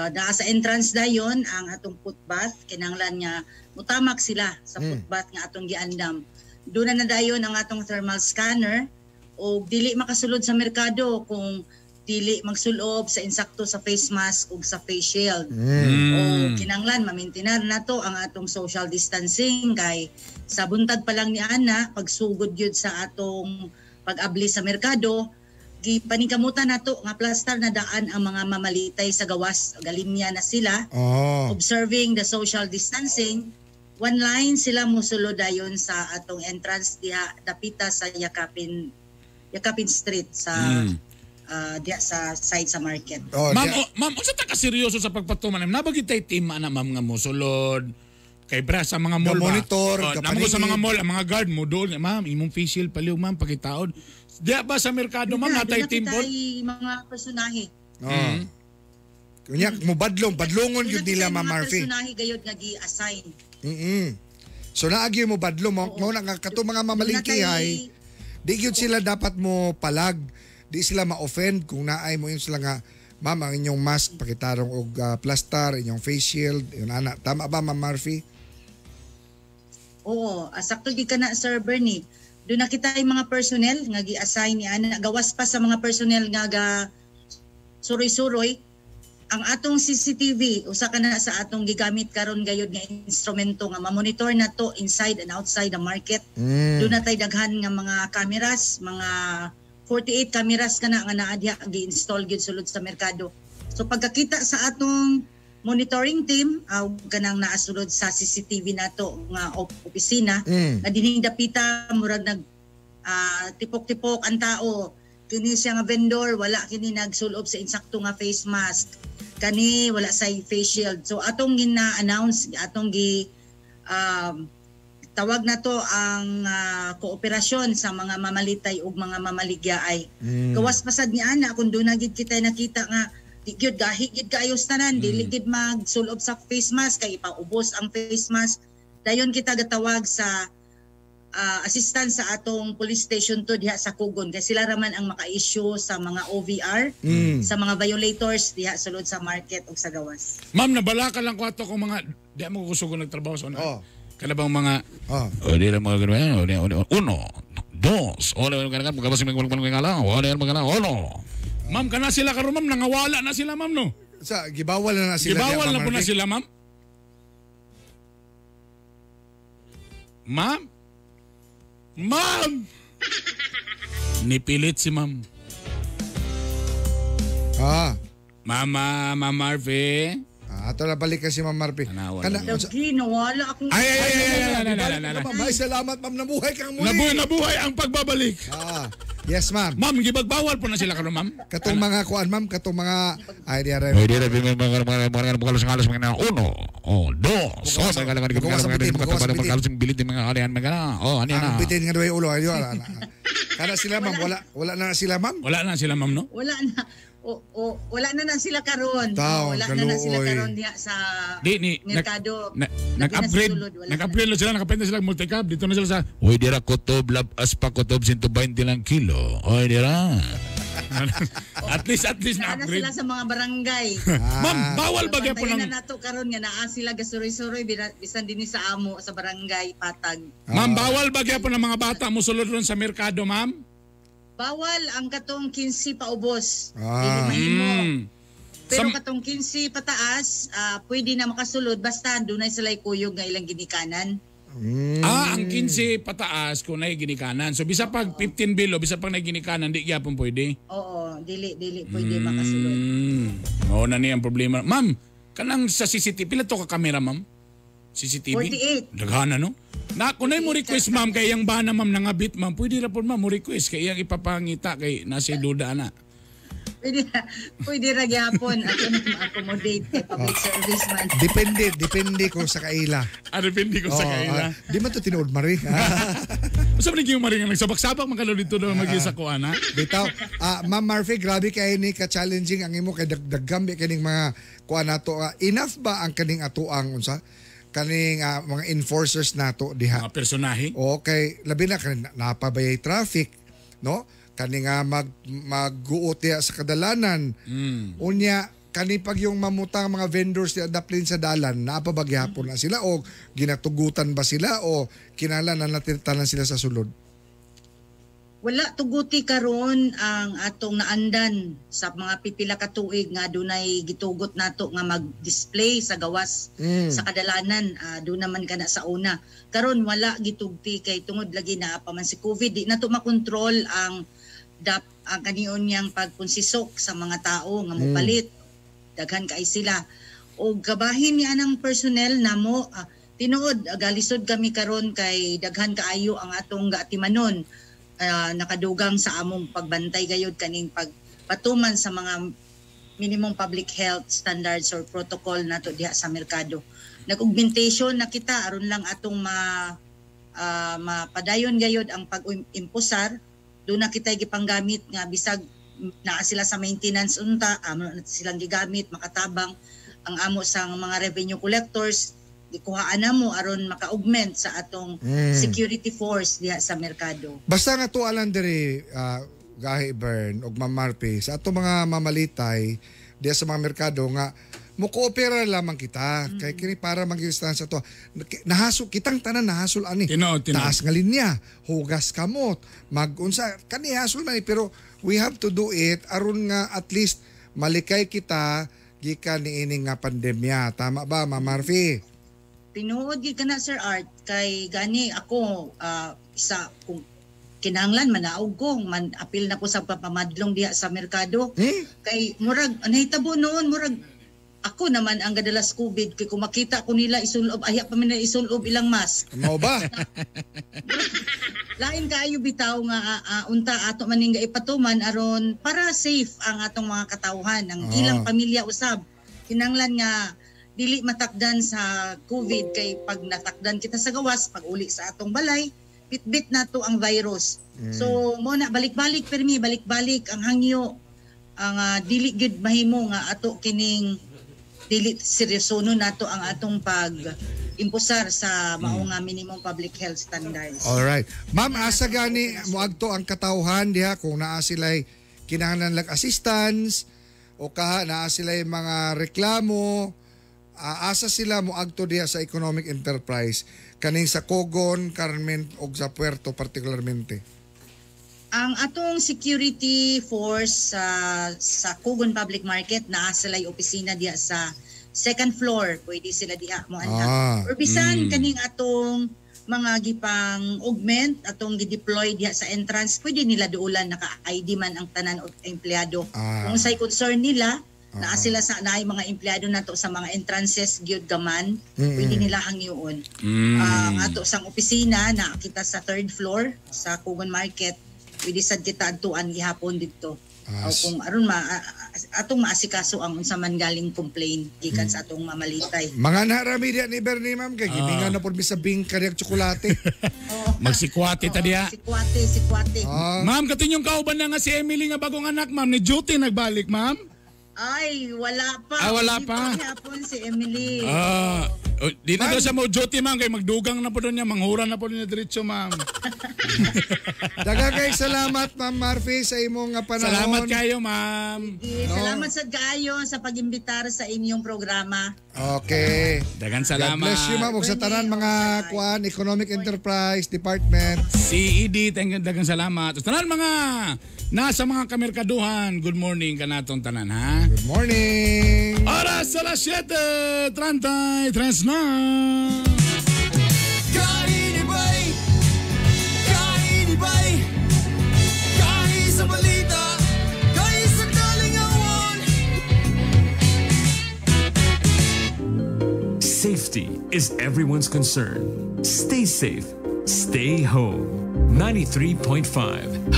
daa sa entrance dayon ang atong foot bath, kinahanglan nga mutamak sila sa foot bath nga atong giandam. Doon na dayon ang atong thermal scanner o dili makasulod sa merkado kung dili magsulob sa insakto sa face mask ug sa face shield. O kinahanglan mamintinar nato ang atong social distancing kay sa buntag pa lang ni ana pagsugod gyud sa atong pag-abli sa merkado, gipaningkamutan nato nga plaster na daan ang mga mamalitay sa gawas, galinya na sila. Observing the social distancing, one line sila mosulod dayon sa atong entrance diha dapita sa Yakapin Street sa diha sa side sa market.
Ma'am, ma'am, unsa ta ka seryoso sa pagpatuman? Nabagid tay team ana ma'am nga mosulod kay bra sa mga mall ba?
Ga-monitor,
namo sa
gapaningid.
mga mall, ang mga guard mo doon, ma'am, imong face shield paliw ma'am pakitaon. Diha ba sa merkado ma'am natay team
po?
pod?
Mga personahe.
Kunya mo badlong, badlongon gyud nila
Doon
Ma'am
na kita
Marfi.
mga personahe gayud nga gi-assign.
So naagi mo badlong mo, mao na nga kato mga mamalingki hay. Di gyud sila dapat mo palag. Di sila ma-offend kung naay mo yun sila nga ma'am ang inyong mask pakitarong og plaster, inyong face shield, yun ana. Tama ba Ma'am Marfi?
Oo, sakto gid ka na Sir Bernie. Doon na kita yung mga personnel nga gi-assign ni ana, gawas pa sa mga personnel nga ga suroy-suroy. Ang atong CCTV usa ka na sa atong gigamit karon gayud nga instrumento nga ma-monitor na to inside and outside the market. Doon na tay daghan nga mga cameras, mga 48 cameras kana nga naa diha gi-install gyud sulod sa merkado. So pagkakita sa atong monitoring team aw kanang naasulod sa CCTV nato nga opisina na dining dapita murag nag tipok-tipok ang tao, kini siya nga vendor wala kini nagsulob sa insakto nga face mask, kani wala sa face shield. So atong gina-announce, atong gi tawag na to ang kooperasyon sa mga mamalitay ug mga mamaligyaay. Gawas pasad ni ana kung doon na gid kita nakita nga di gyud gahi gyud kaayos tanan, dili gyud magsulob sa face mask kay ipaubos ang face mask. Dayon kita gatawag sa assistance sa atong police station to diha sa Kugon kay sila raman ang maka-issue sa mga OVR sa mga violators diha sulod sa market ug sa gawas.
Ma'am, nabalaka lang ko ato kung mga di mo kusog nagtrabaho sa una. Kana bang mga o di lang mga ganun, o di uno, dos, o di mga uno. Ma'am, kana sila karon ma'am, nangawala na sila ma'am no.
Sa gibawal na sila.
Gibawal na po na sila ma'am. Ma'am? Ma'am! Nipilit si ma'am. Mama, Ma'am Marvy.
Ato na balik kasi Ma'am Marvy. Kana,
Lagi, nawala akong...
Ay, ay, ay, ay, ay, ay, ay, ay, ay.
Ma'am, ay, salamat ma'am, nabuhay kang muli.
Nabuhay, nabuhay ang pagbabalik.
Yes, ma'am.
Ma'am, gibagbawal po na sila karon, ma'am.
Katong mga kuan, ma'am, katong mga ay di aray.
Ay, di rin, mga uno, oh, dos, oh,
Ang bitin nga duhay ulo ay wala na. Kana sila ma'am, wala na sila ma'am.
Wala na sila ma'am, no?
Wala na. O, wala na na sila karon.
Taong
Wala na na sila
kaluoy.
karon diha sa
Di ni
merkado.
Nag-upgrade,
Sulod, wala
nag-upgrade na sila, nakapenda sila multicab. Dito na sila sa, Uy, dira kutob, labas pa kutob, 120 lang kilo. Uy, dira. At least
Naa na
na-upgrade.
sila sa mga barangay.
Ma'am, bawal ba gyapon
Bantayan
ang
na nato karon nga naa sila gasuroy-suroy bisan dinhi sa amo sa barangay Patag.
Ma'am, bawal ba gyapon ang mga bata musulod ron sa merkado, ma'am?
Bawal ang katong 15 paubos. Dili mahimo. Pero katong 15 pataas, pwede na makasulod basta dunay sila'y kuyog nga ilang ginikanan.
Ah, ang 15 pataas kung naay ginikanan. So bisa pag 15 below, bisa pag naay ginikanan, di gyapon pwede.
Oo, dili dili pwede makasulod.
Mao na niya ang problema. Ma'am, kanang sa CCTV, pila to ka kamera, ma'am? CCTV?
48.
Daghan ano? Na kunay mo request ma'am kay iyang bana ma'am nangabit ma'am. Pwede ra po ma'am mo request kay iyang ipapangita kay nasa duda na.
Pwede ra gyapon ato na ma-accommodate kay public service man.
Depende ko sa kaila.
Ah, depende ko sa kaila.
Di man to tinuod Marie.
Unsa man yung maring nagsabak-sabak man kalo dito na mag sa kuan ha?
Bitaw, Ma'am Marfe, grabe kay ni ka-challenging ang imo kay dagdagam kaning mga kuan nato. Enough ba ang kaning atuang unsa? Kaning mga enforcers nato diha.
Mga personahe.
Okay, labi na kaning napabayay traffic, no? Kani nga magguot diha sa kadalanan. Unya kani pag yung mamutang mga vendors diha daplin sa dalan, napabagyapon na sila o ginatugutan ba sila o kinahanglan na natin tanan sila sa sulod?
Wala tuguti karon ang atong naandan sa mga pipila ka tuig nga dunay gitugot nato nga mag-display sa gawas sa kadalanan, doon naman kana sa una. Karon wala gitugti kay tungod lagi naa pa man si COVID, di nato makontrol ang ang kaniyon niyang pagkonsisok sa mga tao nga mopalit. Daghan kay sila. Og kabahin niya ang personnel namo, tinuod galisod kami karon kay daghan kaayo ang atong gaatimanon. Nakadugang sa among pagbantay gayud kaning pagpatuman sa mga minimum public health standards or protocol nato diha sa merkado. Nag-augmentation na kita aron lang atong mapadayon gayud ang pag-impusar. Doon na kita gipanggamit nga bisag naa sila sa maintenance unta, amo na silang gigamit makatabang ang amo sa mga revenue collectors, gikuhaan na mo aron maka-augment sa atong security force diha sa merkado.
Basta nga tualan diri Gahi Bern ug Ma'am Marpe sa atong mga mamalitay diha sa mga merkado nga mo-coopera lamang kita kay kini para mag-instance to. Nahasol kitang tanan, nahasol ani.
Tinuod.
Taas nga linya, hugas kamot, magunsa kani hasol man pero we have to do it aron nga at least malikay kita gikan niini nga pandemya. Tama ba, Ma'am Marfe?
Tinuod gyud kana Sir Art kay gani ako isa kung kinahanglan manaog ko man apil na ko sa papamadlong diha sa merkado. Kay murag nahitabo noon, murag ako naman ang gadalas COVID kay kung makita ko nila isulob, ayha pa man nila isulob ilang mask.
Mao ba?
Lain kaayo bitaw nga unta ato man ning ipatuman aron para safe ang atong mga katawhan, ang ilang pamilya usab. Kinahanglan nga dili matakdan sa COVID kay pag natakdan kita sa gawas, pag uli sa atong balay, bitbit na to ang virus. So mo na balik-balik permi, balik-balik ang hangyo, ang dili gyud mahimo nga ato kining dili seryoso nato ang atong pag-impusar sa mao nga minimum public health standards.
All right. Ma'am, asa gani moadto ang katawhan diha kung naa sila'y kinahanglan lag assistance o kaha naa sila'y mga reklamo, asa sila moadto diha sa economic enterprise kaning sa Cogon, Carmen og sa Puerto particularmente?
Ang atong security force sa Cogon Public Market naa sila'y opisina diha sa second floor, pwede sila diha mo anha. Or bisan kaning atong mga gipang augment atong gi-deploy diha sa entrance, pwede nila duulan, naka-ID man ang tanan og empleyado. Kung say concern nila, naa sila sa naay mga empleyado nato sa mga entrances gyud gaman, pwede nila hangyoon. Ang ato sang opisina naa kita sa third floor sa Cogon Market, pwede sad kita adtuan gihapon didto. O kung aron atong maasikaso ang unsa man galing complaint gikan sa atong mamalitay.
Mga narami diha ni Bernie ma'am kay gimingan na pud mi sa bingka diha tsokolate.
Magsikwate ta diha.
Sikwate.
Ma'am, katinyong kauban na nga si Emily nga bagong anak ma'am ni duty nagbalik ma'am.
Ay, wala pa.
Wala pa.
Gihapon si Emily.
Di na daw siya mo duty ma'am kay magdugang na po doon niya, manghura na po niya diretso ma'am.
Daghang kay salamat Ma'am Marfe sa imong panahon.
Salamat kayo ma'am.
No. Salamat sad kaayo sa pag-imbitar sa inyong programa.
Okay.
Daghang salamat.
God bless you ma'am ug sa tanan mga kuan Economic Enterprise Department.
CED, thank you, daghang salamat. Sa tanan mga nasa mga kamerkaduhan, good morning kanatong tanan ha.
Good morning.
Oras alas 7:33 na.
Kainibay, kainibay, kahi sa balita, kahi sa kalingawan.
Safety is everyone's concern. Stay safe. Stay home. 93.5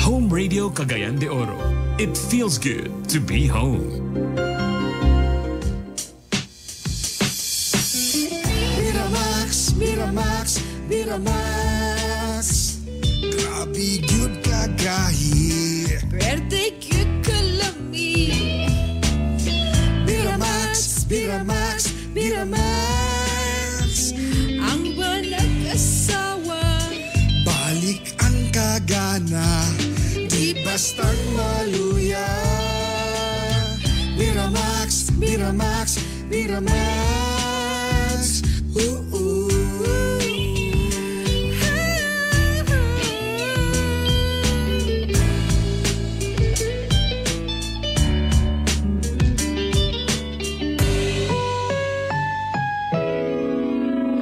Home Radio Cagayan de Oro. It feels good to be home.
Miramax, Miramax, Miramax. Grabe gyud kagahi.
Pwerte gyud kalami.
Biramax, Biramax, Biramax.
Ang walang asawa.
Balik ang kagana, di bastang maluya. Biramax, Biramax, Biramax. Ooh, ooh.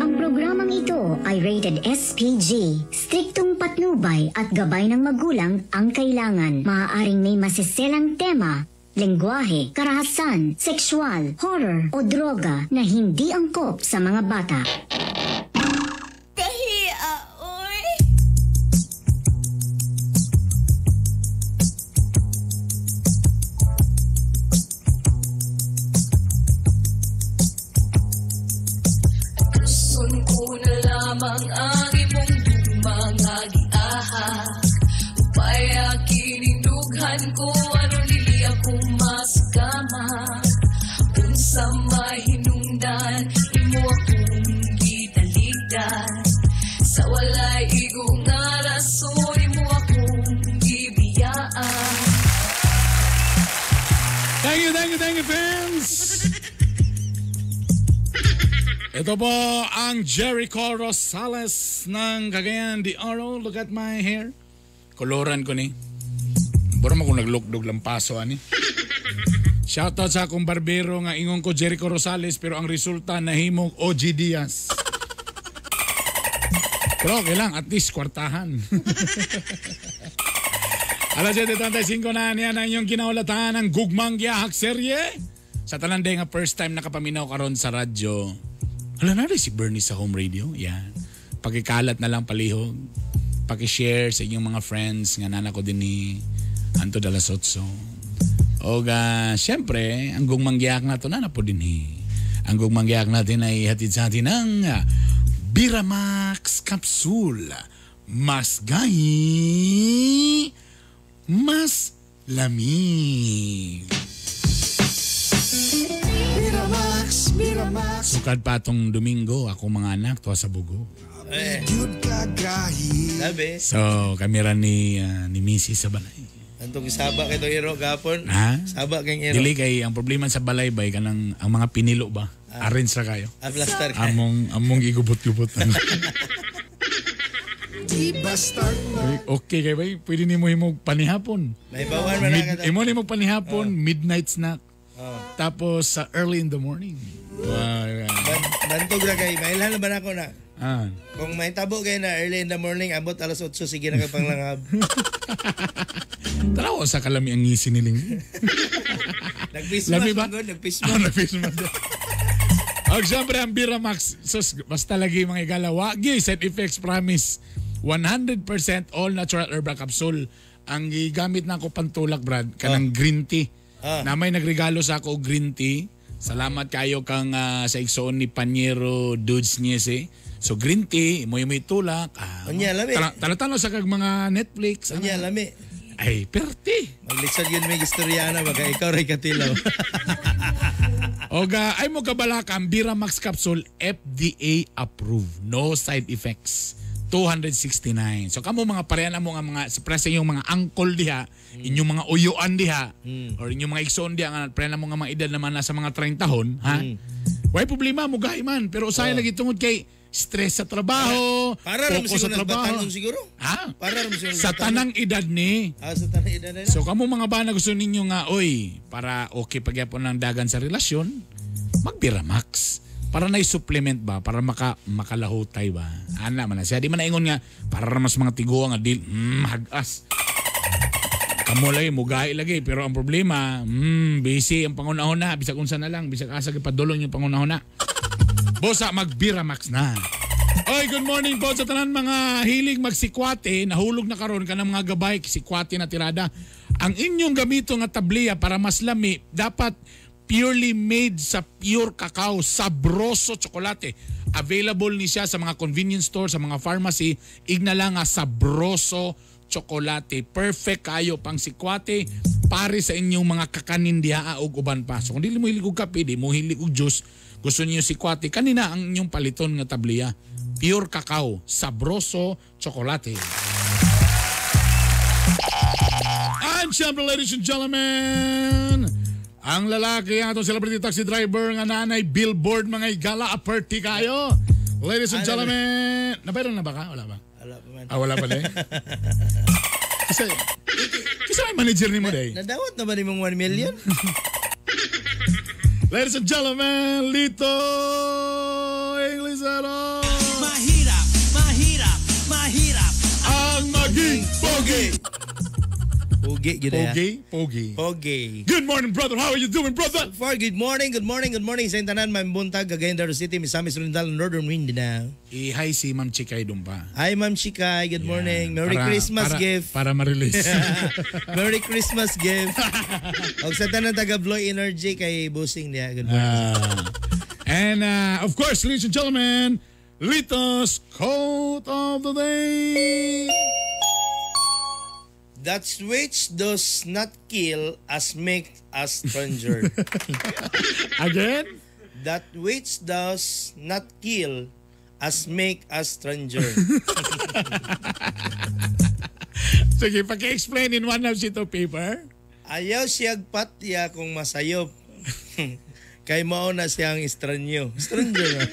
Ang programang ito ay rated SPG. Striktong patnubay at gabay ng magulang ang kailangan. Maaaring may masiselang tema, lengguwahe, karahasan, sexual, horror o droga na hindi angkop sa mga bata.
Kahia, oy.
Tuson ko na lamang ang imong mga giahak. Upaya kinindughan ko aron dili ako maskama. Unsa may hinungdan, imo akong gitaligdan. Sa walay igo nga rason, imo akong gibiyaan.
Thank you, thank you, thank you, fans! Ito po ang Jericho Rosales ng Cagayan de Oro. Look at my hair. Koloran ko ni. Buro mo kung naglukdog lang paso, ani. Shoutout sa akong barbero nga ingon ko Jericho Rosales pero ang resulta nahimong OG Diaz. Pero okay lang, at least kwartahan. Alas 7:35 na niyan ang inyong kinaulatan ng Gugmang Giyahak serye. Sa tanan day nga first time nakapaminaw karon sa radyo. Hala na rin si Bernie sa home radio. Yan. Pakikalat na lang palihog. Pakishare sa inyong mga friends nga nana ko din ni Anto Dalasotso. O ga, syempre, ang Gugmang Giyahak na to na po din eh. Ang Gugmang Giyahak natin ay hatid sa atin ng Biramax Capsule. Mas gahi, mas lamig.
Miramax, Miramax.
Sukad pa tong Domingo, ako mga anak, tuwa sa Bugo.
Eh.
Gyud kagahi.
Sabi.
So, kami ra ni Missy sa balay.
Antong saba kay tong iro gapon.
Ha?
Saba kay iro.
Dili kay ang problema sa balay bay kanang ang mga pinilo ba? Arrange ra kayo.
Ah, plaster kayo.
Among gigubot-gubot.
Di bastang
Okay kay bay, pwede nimo himog panihapon.
May bawan man na ka.
Imo nimo panihapon, midnight snack.
Oh.
Tapos sa early in the morning. Wow.
Bantog ra kay mailhan ba nako na.
Ah.
Kung may tabo kay na early in the morning abot alas 8 sige na ka panglangab.
Tanaw sa kalami ang ngisi niling.
Nagpismas
Lami ba?
man gud, nagpismas.
Ah, nagpismas. Og siyempre ang Bira Max, sus, basta lagi mga igala, wagi side effects promise. 100% all natural herbal capsule. Ang gigamit na ako pantulak, Brad, kanang green tea. Na may nagregalo sa ako og green tea. Salamat kayo kang sa igsoon ni Panyero Dudes Niese. So green tea, mo yung may tulak. Ah,
Unya, lami.
Talo-talo sa kag mga Netflix.
Unya lami.
Ay, perti.
Maglisod yun may istoryana baka ikaw ray katilaw.
Oga, ay mo kabalaka ang Bira Max Capsule FDA approved. No side effects. 269. So kamo mga parehan mo nga mga sa presa inyong mga angkol diha, inyong mga uyuan diha, or inyong mga igsoon diha nga parehan mo nga mga edad naman nasa mga 30 hon, ha? Way problema mo gahi man, pero usahay lagi tungod kay stress sa trabaho,
Para ra mo
focus sa
siguro
trabaho.
batanon siguro.
Ha?
Para ra mo siguro
Sa tanang edad ni.
Ah, sa tanang edad na.
So kamo mga bana gusto ninyo nga oy para okay pagyapon ng dagan sa relasyon, magbiramax. Para na supplement ba para makalahutay ba. Ana man na siya di man naingon nga para ra mas mga tiguang nga dil hagas. Kamo lagi mugahi lagi pero ang problema busy ang pangunahuna bisag unsa na lang bisag asa gipadulong yung pangunahuna. Bosa magbiramax na. Oy, good morning po sa tanan mga hilig magsikwate. Nahulog na karon kanang mga gabay sikwate na tirada. Ang inyong gamito nga tabliya para mas lami dapat purely made sa pure cacao, sabroso tsokolate. Available ni siya sa mga convenience store, sa mga pharmacy. Igna lang nga sabroso Chocolate. Perfect kayo pang sikwate pare sa inyong mga kakanin diha og uban pa. So kung dili mo hilig og kape, di mo hilig og juice, gusto niyo sikwate, kanina ang inyong paliton nga tabliya. Pure cacao, Sabroso Chocolate. And syempre, ladies and gentlemen, ang lalaki ang atong celebrity taxi driver nga nanay billboard mga igala aperti kayo. Ladies and gentlemen, nabayran na ba ka? Wala ba?
Wala pa man.
Ah, wala pa din. Kasi, kasi may manager ni mo day.
Nadawat na ba ni mong 1 million?
Ladies and gentlemen, Lito Inglesero.
Mahirap, mahirap, mahirap
ang maging pogi.
Pogi, gyud na.
Pogi, pogi.
Pogi.
Good morning, brother. How are you doing, brother?
For good morning, good morning, good morning sa inyong tanan, may buntag, Cagayan de Oro City, Misamis Oriental, Northern Mindanao.
I-hi si Ma'am Chikay doon pa.
Hi, Ma'am Chikay. Good morning. Merry Christmas gift.
Para ma-release.
Merry Christmas gift. Og sa tanan taga Bloy Energy kay Busing niya. Good morning.
And of course, ladies and gentlemen, Lito's quote of the day.
That which does not kill us make us stronger.
Again?
That which does not kill us make us stronger.
Sige, paki-explain in one sheet of paper.
Ayaw siyag patya kung masayop. Kay mao na siyang estranyo. Stranger.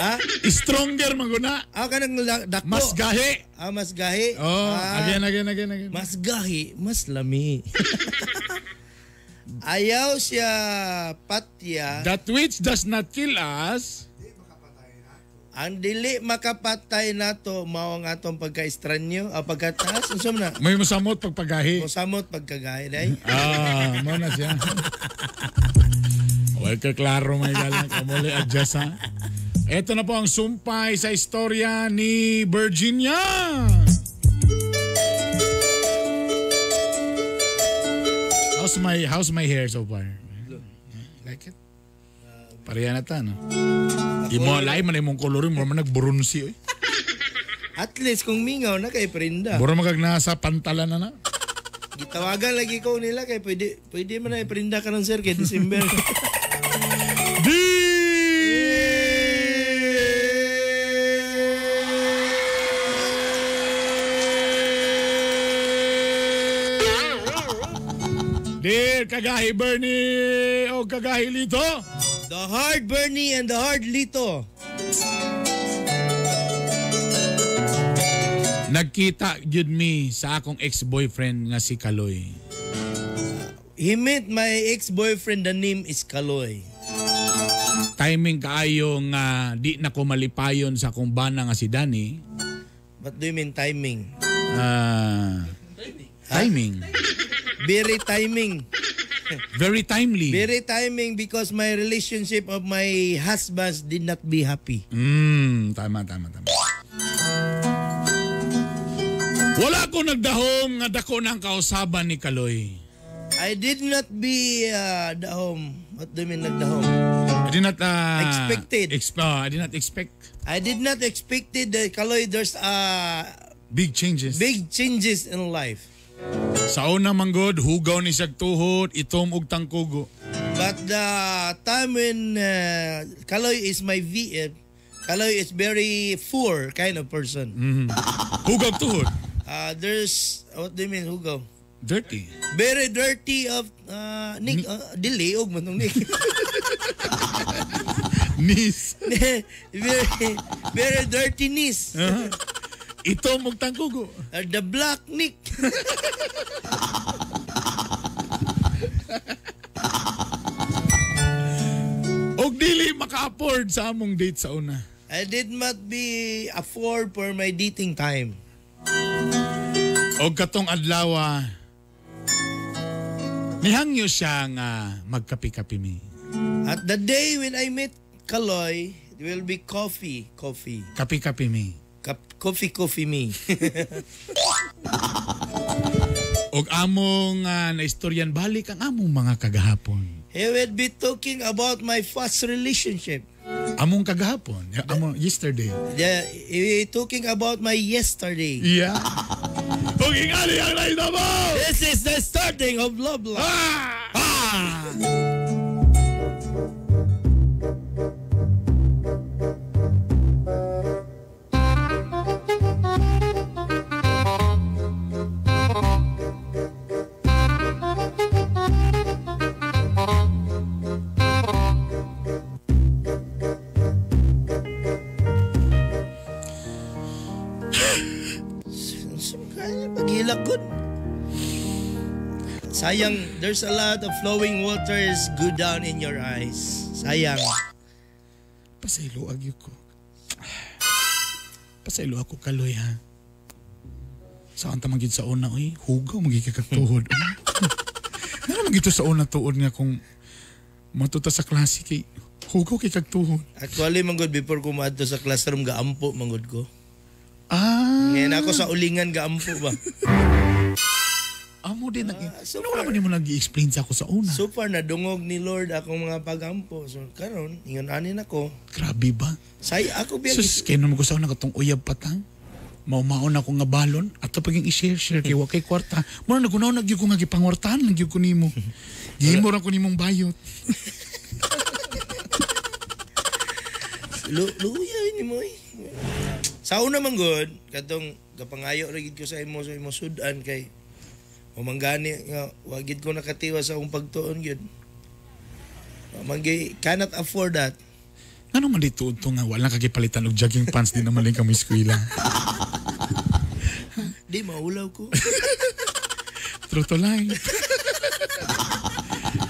Ha?
Stronger maguna.
Ah, kanang dako.
Mas gahi.
Ah, mas gahi.
Oh,
Ah,
again, again, again, again.
Mas gahi, mas lami. Ayaw siya patya.
That which does not kill us.
Ang dili makapatay nato mao ang atong pagka-estranyo, ah, pagkataas, unsa man na?
May musamot pagpagahi.
Musamot pagkagahi day.
Ah, mo na siya. Well, klaro may galang. Kamuli adjust ha. Ito na po ang sumpay sa istorya ni Virginia. How's my hair so far? Like it? Pareha na ta, no? Imo, lain man imong kolor, mo man nagburunsi. Eh.
At least kung mingaw na kay prinda.
Buro magag nasa pantalan na na.
Gitawagan lagi ko nila kay pwede man na iprinda karon sir kay December.
Dear Kagahi Bernie o Kagahi Lito.
The hard Bernie and the hard Lito.
Nagkita gyud mi sa akong ex-boyfriend nga si Kaloy.
He met my ex-boyfriend, the name is Kaloy.
Timing kaayo nga di na ko malipayon sa akong bana nga si Danny.
What do you mean timing?
Timing.
Very timing.
Very timely.
Very timing because my relationship of my husband did not be happy.
Tama, tama, tama. Wala ko nagdahom nga dako ng kausaban ni Kaloy.
I did not be dahom. What do you mean nagdahom?
I did not
expected.
I did not expect.
I did not expected that Kaloy there's
big changes.
Big changes in life.
Sa una manggod, hugaw ni siyag tuhod, itom og tangkugo.
But the time when Kaloy is my VF, Kaloy is very poor kind of person.
Mm-hmm. Hugaw tuhod.
There's, what do you mean hugaw?
Dirty.
Very dirty of Nick, dili og man tong Nick.
Knees.
Very very dirty knees.
Uh-huh. Itom og tangkugo.
The black Nick.
Og dili maka-afford sa among date sa una.
I did not be afford for my dating time.
Og katong adlaw, nihangyo siya nga magkapi-kapi mi.
At the day when I met Kaloy, it will be coffee, coffee.
Kapi-kapi mi.
Coffee, coffee me.
Og among naistoryan balik ang among mga kagahapon.
He will be talking about my first relationship.
Among kagahapon, among yesterday.
Yeah, he talking about my yesterday.
Yeah. Ug ingali ang nahitabo!
This is the starting of love life.
Ah!
Paghilak good. Sayang, there's a lot of flowing waters go down in your eyes. Sayang.
Pasaylo agyo ko. Pasaylo ako kaloy ha. Saan ta man gid sa una oy? Hugaw magig katuhod. Ngano man gid to sa una tuod nga kung matuta sa klase kay hugaw kay kagtuhod.
Actually, manggod, before ko maadto sa classroom, gaampo, manggod ko.
Ah.
Ngayon ako sa ulingan, gaampo ba?
Amo din nag so ano wala man nimo nag-explain sa ako sa una.
So far, nadungog ni Lord akong mga pagampo. So, karon ingon anin ako.
Grabe ba?
Say, ako biya.
Sus, kay naman ko sa una katong uyab patang. Maumaon ako nga balon ato paging i-share-share kay wa kay kwarta. Mura nagunaw na gyud ko nga gipangwartahan lang gyud ko nimo. Gihimo ra ko nimong bayot.
Luya ni mo eh. Sa una man gud, katong kapangayo ra gid ko sa imo sudan kay umanggani nga wa gid ko nakatiwa sa akong pagtuon gyud. Manggi cannot afford that.
Ngano man dito to nga wala ka gipalitan og jogging pants di naman lang kami eskwela.
Di maulaw ko.
True to life.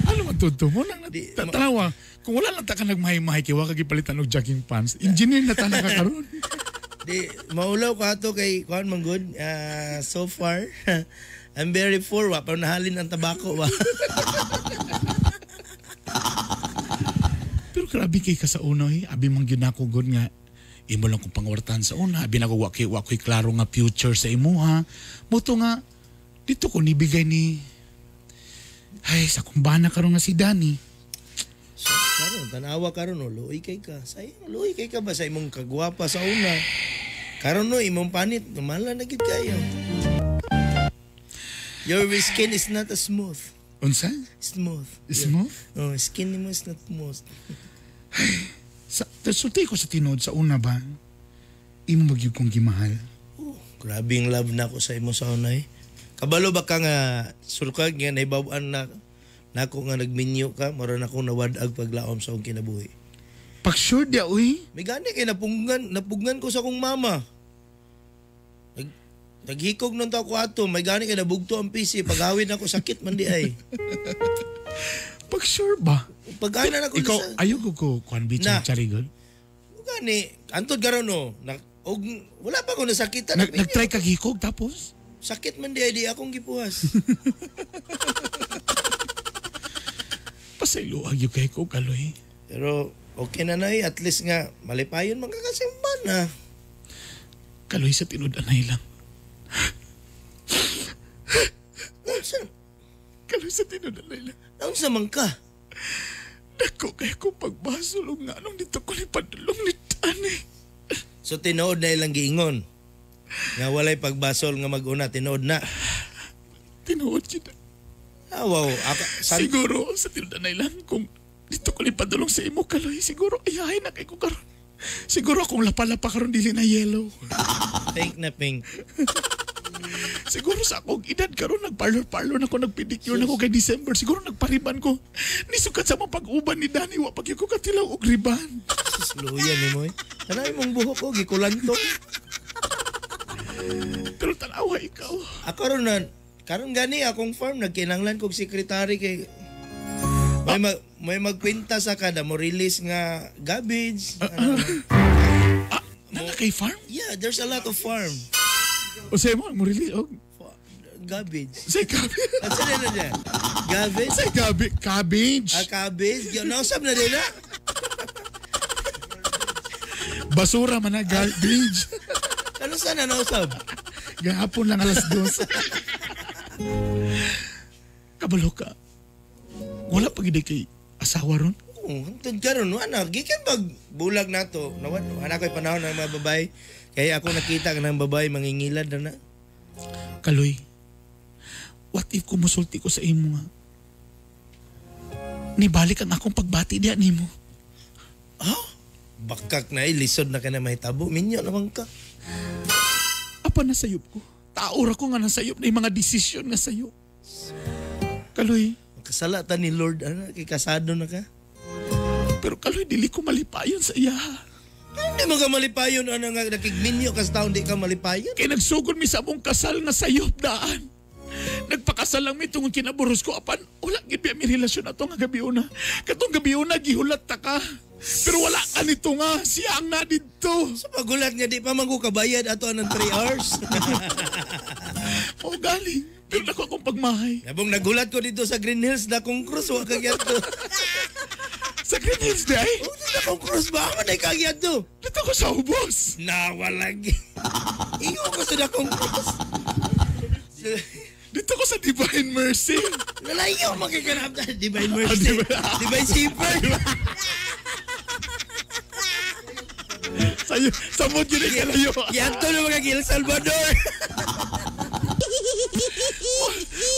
Ano man to mo nang tanawa kung wala lang ta ka nagmahay-mahay kay wa ka gipalitan og jogging pants. Engineer na ta na ka karon.
Di maulaw ko ato kay kuan man gud. So far I'm very poor wa pa nahalin ang tabako wa.
Pero grabe kay ka sa una eh. Abi man gyud nako gud nga imo lang kong pangwartahan sa una. Abi nako wa kay wa ko'y klaro nga future sa imuha. Moto nga dito ko nibigay ni ay sa kumbana karon nga si Danny.
So, karon tanawa karon no, luoy kay ka. Sayang luoy kay ka ba sa imong kagwapa sa una. Karon no imong panit lumala na gid kayo. Your skin is not as smooth.
Unsa?
Smooth.
Smooth?
Oh, skin nimo is not smooth.
Sa sulti ko sa tinuod sa una ba? Imo magyud kong gimahal.
Grabe yung love na ako sa imo sa una eh. Kabalo ba ka nga sulkag nga nahibaw-an na nako nga nagminyo ka, mura na akong nawad-ag paglaom sa akong kinabuhi.
Pag sure dia uy.
May gani kay napugnan ko sa akong mama. Naghikog nun to ako ato, may gani kay nabugto ang PC, paghawin ako sakit man di ay.
Pag sure ba?
Pag na ako
Ikaw
sa,
ayaw ko kuan bitch
Na.
charigol.
gani antod karon no. Og wala pa ko nasakitan.
Nag-try kag hikog tapos?
Sakit man di ay di akong gipuhas.
Pasaylo agyo kay ko kaloy.
Pero okay na na eh, at least nga malipayon man ka kasimban na.
Kaloy sa tinud anay lang.
Unsa?
Kaloy sa tinud anay lang.
Unsa man ka?
Dako kay ko pagbasol og nga anong dito ko ni padulong ni Tani.
So tinuod na ilang giingon. Nga walay pagbasol nga mag-una, tinuod na.
Tinuod jud.
Ah, wow.
Siguro sa tinud anay lang kung dito ko ni padulong sa imo kaloy siguro ayahay na kay ko karon. Siguro kung lapa-lapa karon dili na yellow.
Pink na pink.
Siguro sa akong edad karon nagparlor-parlor na ko, nagpedicure na ko kay December. Siguro nagpariban ko. Nisukat sa mga pag-uban ni Danny, wa pag ko katilaw og riban.
Sus, luya ni mo eh. Tanay mong buhok ko, gikulanto.
Pero tanawa ikaw.
Ako ron na, karon gani akong farm, nagkinanglan kog sekretary kay may magkwenta sa kada mo release nga garbage.
Nana kay farm?
Yeah, there's a lot of farm.
O say mo, mo release og
Garbage.
Say garbage.
Asa na na dyan? Garbage?
Say gabi, cabbage.
Ah, cabbage. Nausap na din na.
Basura man na garbage.
Ano sana nausap?
Gahapon lang 2:00. Kabalo ka. Wala pa gid kay asawa ron.
Oo, hantod karon wala gikan pag bulag nato. Nawan wala ko'y panahon ng mga babae. Kaya ako nakita ka ng babae mangingilad na na.
Kaloy, what if kumusulti ko sa imo nga? Nibalik ang akong pagbati diya nimo.
Bakak na eh, lisod na ka na mahitabo. Minyo naman ka.
Apa na sayop ko? Taora ko nga nasayop na yung mga desisyon nga sayo. Kaloy.
Kasala ta ni Lord, ano, kay kasado na ka.
Pero Kaloy, dili ko malipayon sa iya.
Hindi mo ka malipayon, ano nga, nakigminyo ka sa taon, di ka malipayon.
Kay nagsugod mi sa among kasal nga sayop daan. Nagpakasal lang mi tungod kinaburos ko apan wala gid mi relasyon ato nga gabi una. Katong gabi una gihulat ta ka. Pero wala ka nito nga, siya ang na didto.
Sa pagulat nga di pa man ko kabayad ato anang 3 hours.
Oh galing. Pero nako akong pagmahay.
Nabong nagulat ko dito sa Green Hills na kong cross wa kagyato.
Sa Green Hills di ay?
Oh, na kong cross ba ako na kagyato?
Dito ko sa ubos.
Nawalag. Ingo ko sa dakong cross.
Dito ko sa Divine Mercy.
Nalayo makikanap na Divine Mercy. Divine Shepherd.
Sa'yo, sa mo yun ay kalayo.
Yato na mga El Salvador.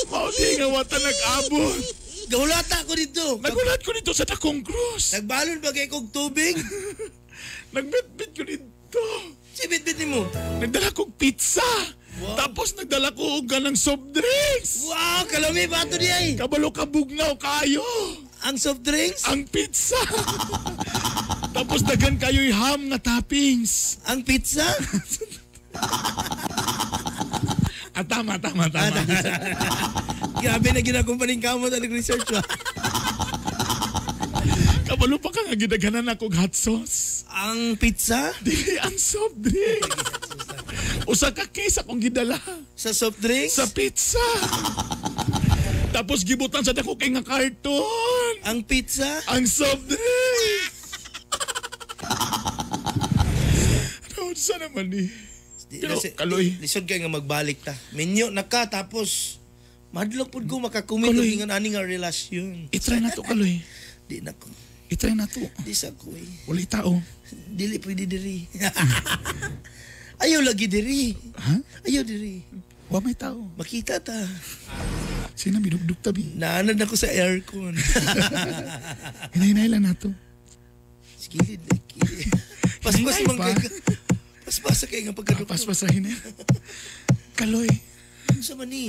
Mao di nga wata nag-abot.
Gahulata ko dito.
Nagulat ko dito sa dakong cross.
Nagbalon ba kay kog tubig?
Nagbitbit ko dito.
Si bitbit nimo.
Nagdala kog pizza. Wow. Tapos nagdala ko og ganang soft drinks.
Wow, kalami ba ito niya eh?
Kabalo ka bugnaw kayo.
Ang soft drinks?
Ang pizza. Tapos dagan kayo'y ham na toppings.
Ang pizza?
Ah, tama.
Grabe na ginakumpaning kamo sa nag-research ba?
Kabalo pa ka nga gidaghanan ako og hot sauce.
Ang pizza?
Dili, ang soft drink. Usa ka case akong gidala.
Sa soft drinks?
Sa pizza. Tapos gibutan sa dako kay nga karton.
Ang pizza?
Ang soft drinks. Ano sa naman ni? Pero, Kaloy.
Lisod kay nga magbalik ta. Minyo na ka tapos madlok pud ko makakumit og ingon ani nga relasyon.
I-try na to, Kaloy.
Di na ko.
I-try na to.
Di sa ko eh.
Walay tao.
Dili pwede diri. Ayaw lagi diri.
Ha?
Ayaw diri.
Wa may tao.
Makita ta.
Sina binugdug tabi.
Naanad ako sa aircon.
Hinay-hinay lang nato.
Gilid, gilid. Paspas
Hinay
man
pa.
kay Paspas sa kay nga pagkadukot.
Paspas sa hinay. Kaloy.
Unsa man ni?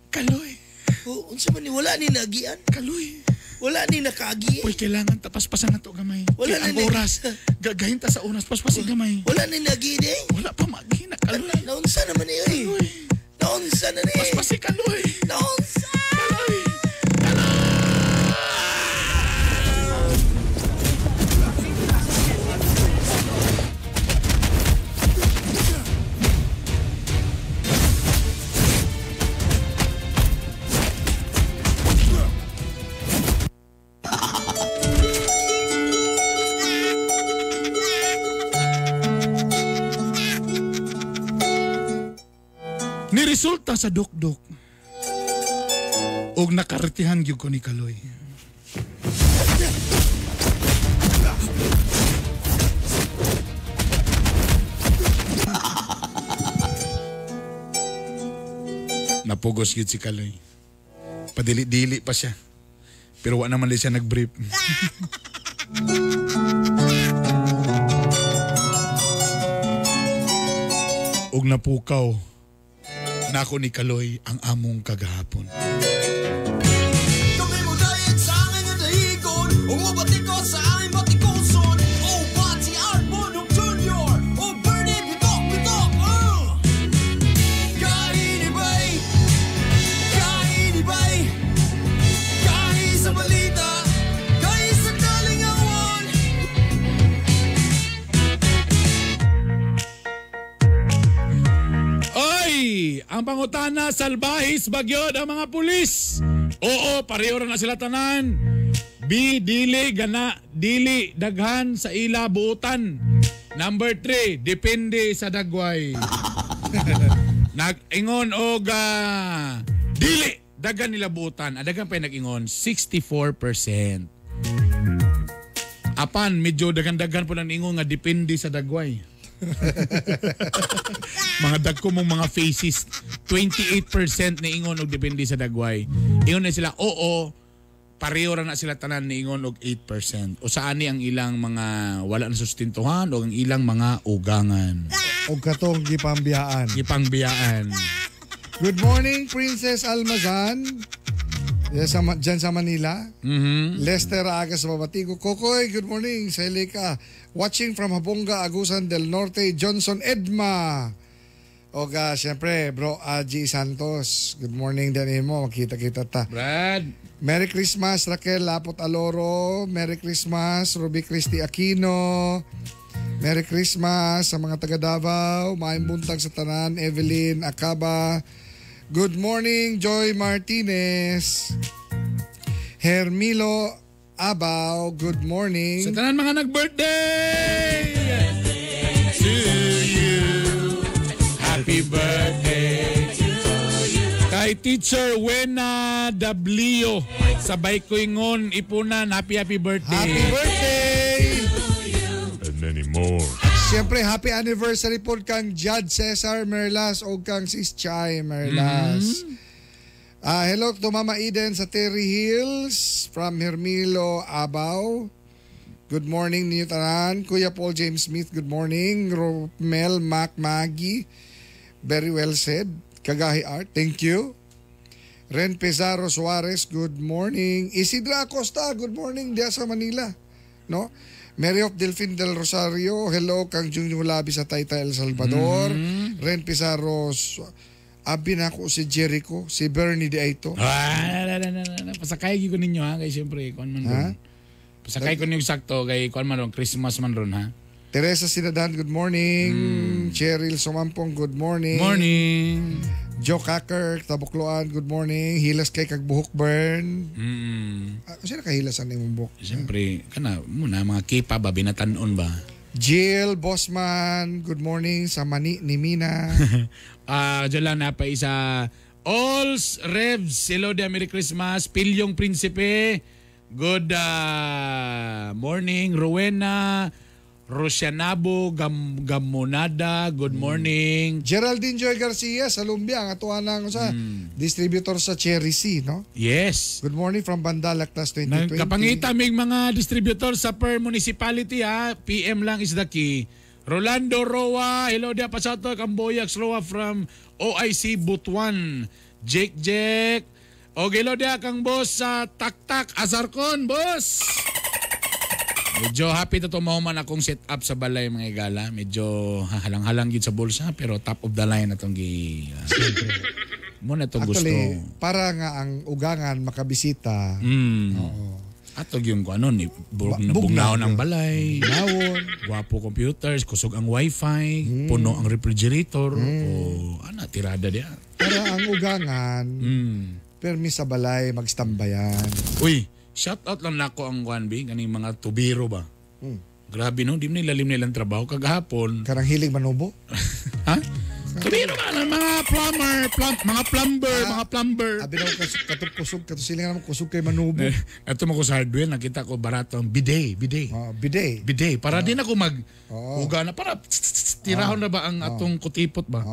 Kaloy.
Oh, unsa man ni wala ni naagian?
Kaloy.
Wala ni nakaagi.
Uy, kailangan tapaspasan na to gamay.
Wala
Kaya
na
ang
ni-
oras. Gagahin ta sa oras. Paspasin gamay.
Wala ni naagi di.
Wala pa magina, Kaloy.
Naunsa naman ni oy. Naunsa na ni.
Paspasi, Kaloy.
Naunsa.
Kaloy. Ni resulta sa dukduk. Og nakartihan gyud ko ni Kaloy. Napugos gyud si Kaloy. Padili-dili pa siya. Pero wa naman di siya nag-brief. Og napukaw nako ni Kaloy ang among kagahapon.
Kami mo dayet sa akin nga dahigon. Umubati ko sa aming batikuson. Oh, Pati Arbon ug Junior. Oh, Bernie, bitok, bitok. Kainibay. Kainibay. Kahi sa balita. Kahi sa kalingawan.
Oy! Ang pangutana, salbahis, bagyod ang mga pulis. Oo, pareho ra na sila tanan. B, dili, gana, dili, daghan sa ila buutan. Number 3, depende sa dagway. Nag-ingon og dili, daghan nila buutan. Daghan pa yung nag-ingon, 64%. Apan, medyo daghan-daghan po nang ingon nga depende sa dagway. Mga dagko mong mga faces, 28% niingon og depende sa dagway. Ingon na sila, oo, pareho ra na sila tanan niingon og 8%. O saan ni ang ilang mga wala na sustentuhan o ang ilang mga ugangan.
Og katong gipambiyaan.
Gipambiyaan.
Good morning, Princess Almazan. Diyan sa, dyan sa Manila.
Mm-hmm.
Lester Agas Babatigo. Kokoy, good morning. Sa Ilika. Watching from Habonga, Agusan del Norte, Johnson Edma. Oga, siyempre, bro, Aji Santos. Good morning din mo. Makita-kita ta.
Brad.
Merry Christmas, Raquel Lapot Aloro. Merry Christmas, Ruby Christy Aquino. Merry Christmas sa mga taga Davao. Maayong buntag sa tanan, Evelyn Acaba. Good morning, Joy Martinez. Hermilo Abaw, good morning.
Sa tanan mga nag-birthday! To you. Happy birthday to you. Kay Teacher Wena W. Sabay ko ingon, ipunan. Happy, happy birthday.
Happy birthday!
And many more.
Siyempre, happy anniversary po kang Judge Cesar Merlas o kang Sis Chai Merlas. Ah, hello to Mama Eden sa Terry Hills from Hermilo Abaw. Good morning ninyo tanan. Kuya Paul James Smith, good morning. Romel Mac Maggie, very well said. Kagahi Art, thank you. Ren Pizarro Suarez, good morning. Isidra Acosta, good morning diya sa Manila. No? Mary of Delfin del Rosario, hello kang Junior Labi sa Taytay El Salvador. Ren Pizarro, abi na ako si Jericho, si Bernie de Aito.
Ah, na, na, na, na, na. Pasakay ko ninyo ha, kay siyempre, kuan man ron. Pasakay ko ninyo sakto, kay kuan man ron, Christmas man ron ha.
Teresa Sinadan, good morning. Cheryl Sumampong, good morning.
Morning.
Joe Kaker, Tabukloan, good morning. Hilas kay Kagbuhok Burn. Ah, sino kahilas ang imong buhok?
Siyempre, kana muna mga kipa ba, binatanon ba?
Jill Bosman, good morning sa Mani ni Mina.
Ah, dyan lang na pa isa. Alls Revs, hello de Merry Christmas. Pilyong Prinsipe, good morning. Rowena, Rosianabo, Gamonada, good morning.
Geraldine Joy Garcia sa Lumbia, ang atuan ng sa distributor sa Cherry C, no?
Yes.
Good morning from Bandalak Class 2020.
Kapangita mig mga distributor sa per municipality ha. PM lang is the key. Rolando Roa, hello dia pasato Kamboyax Roa from OIC Butuan. Jake Jack. O hello dia kang boss sa Taktak Azarcon, boss. Medyo happy to tumahuman akong set up sa balay mga igala. Medyo halang-halang gid sa bulsa pero top of the line atong gi. Mo na itong gusto.
Actually, para nga ang ugangan makabisita.
Ato yung kung ano, ni bugnaon ang balay.
Bugnawon.
Gwapo computers, kusog ang wifi, puno ang refrigerator, o ana, tirada diya.
Para ang ugangan, permi sa balay, magstambayan.
Uy, shout out lang nako ang kuan bi, kaning mga tubiro ba. Grabe no, di mo nilalim nilang trabaho kagahapon.
Karang hilig manubo?
Ha? Tubiro ba ng mga plumber, mga plumber, mga plumber.
Abi na ko katong kusog, katong silingan naman kusog kay manubo.
Ato mo ko sa hardware, nakita ko barato ang bidet, bidet.
Bidet.
Bidet. Para din ako mag huga na para tirahon na ba ang atong kutipot ba?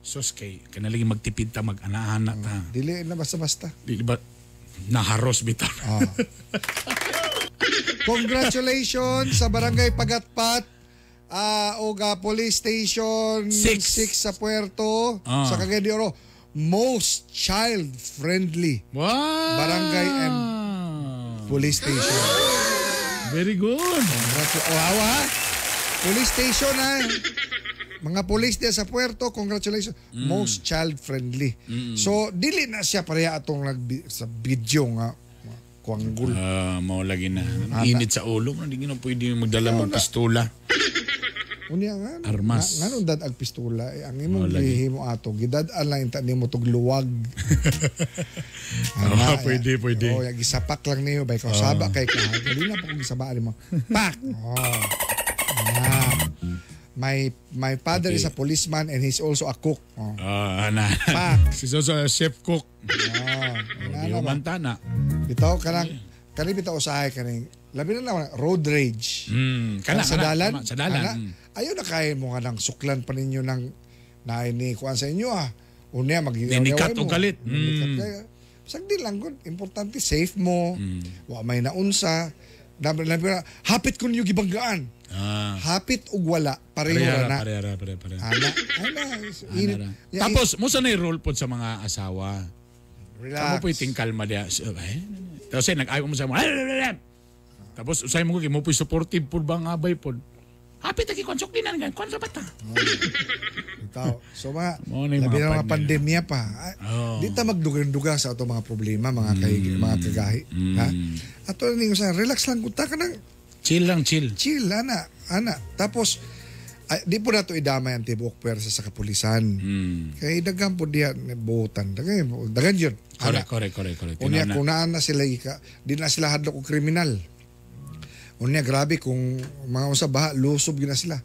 Sus kay kanalagi magtipid ta mag-ana-ana ta.
Dili na basta-basta.
Di ba naharos bitaw.
Congratulations sa Barangay Pagatpat og Police Station 6 sa Puerto sa Cagayan de Oro. Most child-friendly barangay and police station.
Very good.
Oh, awa. Police station ha. Mga police diya sa Puerto, congratulations. Most child-friendly. So, dili na siya pareha atong sa video nga kuanggol.
Mao lagi na. Init sa ulo, hindi na pwede magdala mong pistola.
Unya nga.
Armas.
Nga nung dad-ag pistola, eh, ang imong
Mao lagi.
gihimo ato, gidad-an lang inta nimo tog luwag.
Ah, pwede, pwede.
Oh, gisapak lang niyo bay kausaba kay ka. Dili na pa kung gisabaan nimo. Pak. Oh. Ah. My father is a policeman and he's also a cook. Oh.
Ah, ana.
Pak.
Si Soso, chef cook.
Ah,
Di
ana ba?
umanta na.
Bitaw kanang kani bitaw usahay kaning Labi na lang road rage.
Kana,
sa
kana,
dalan,
tama, sa dalan.
Ana, ayaw na kaya mo nga ng suklan pa ninyo ng naini kuan sa inyo ah. Unya mag
Ninikat og galit.
Ninikat kayo. Sagdi lang gud, importante safe mo. Wa may naunsa. Labi na, hapit kun ninyo gibanggaan.
Ah.
Hapit ug wala, pareho
Pareha
ra na.
pareha ra, pareha, pareha.
Ana, ana.
Ana ra. Tapos, musa na yung role po sa mga asawa.
Relax.
Kamu po iting kalma diya. So, eh, tapos eh, nag-ayaw mo sa mga, tapos usay mo ko, mo po supportive po ba nga abay po. Hapit lagi konsok din na, kwan sa bata.
Itaw. So mga,
Mo na yung
labi
mga
na mga pandemya pa. Ay,
Oh.
di ta magdugang-dugang sa ato mga problema, mga kay mga kagahi. Ha? Ato na ninyo sa relax lang kunta ka nang
chill lang, chill.
Chill ana, ana. Tapos ay, di po nato idamay ang tibuok pwersa sa kapulisan. Kay daghan po diya buotan. Daghan daghan yun. Ana.
Correct, correct, correct, correct.
Unya
Tinaw na.
kung naan na sila ika, di na sila hadlok og kriminal. Unya grabe kung mga unsa baha lusob gyud na sila.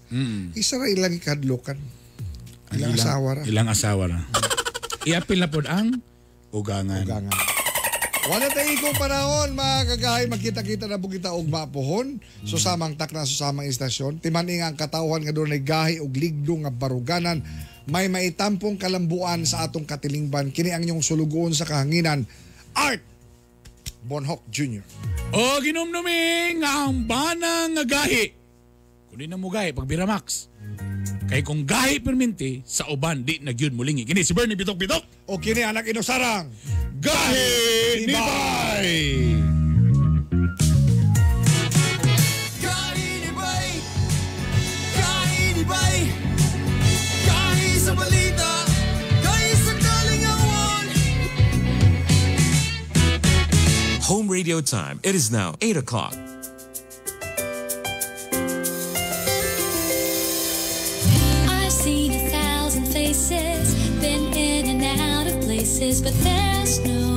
Isa ra ilang ikahadlokan. Ilang asawa ra.
Ilang asawa ra. Iapil na po ang ugangan.
Ugangan. Wala tayo ikong panahon, mga kagahay. Magkita-kita na po kita og mapuhon. Susamang takna, susamang istasyon. Timaning ang katawhan nga doon ay gahi og ligdo nga baruganan. May maitampong kalambuan sa atong katilingban. Kini ang inyong sulugoon sa kahanginan. Art Bonhoc Jr.
O ginumnuming ang banang nga gahi. Kunin na mo gahi pag Biramax. Kay kung gahi perminti, sa uban di na gyud mulingi. Kini si Bernie Bitok Bitok.
O kini anak inusarang.
Gahi ni Bay!
Kainibay! Kainibay! Kahi sa balita! Kahi sa kalingawan!
Home radio time. It is now 8 o'clock.
I've seen 1,000 faces, been in and out of places, but there's no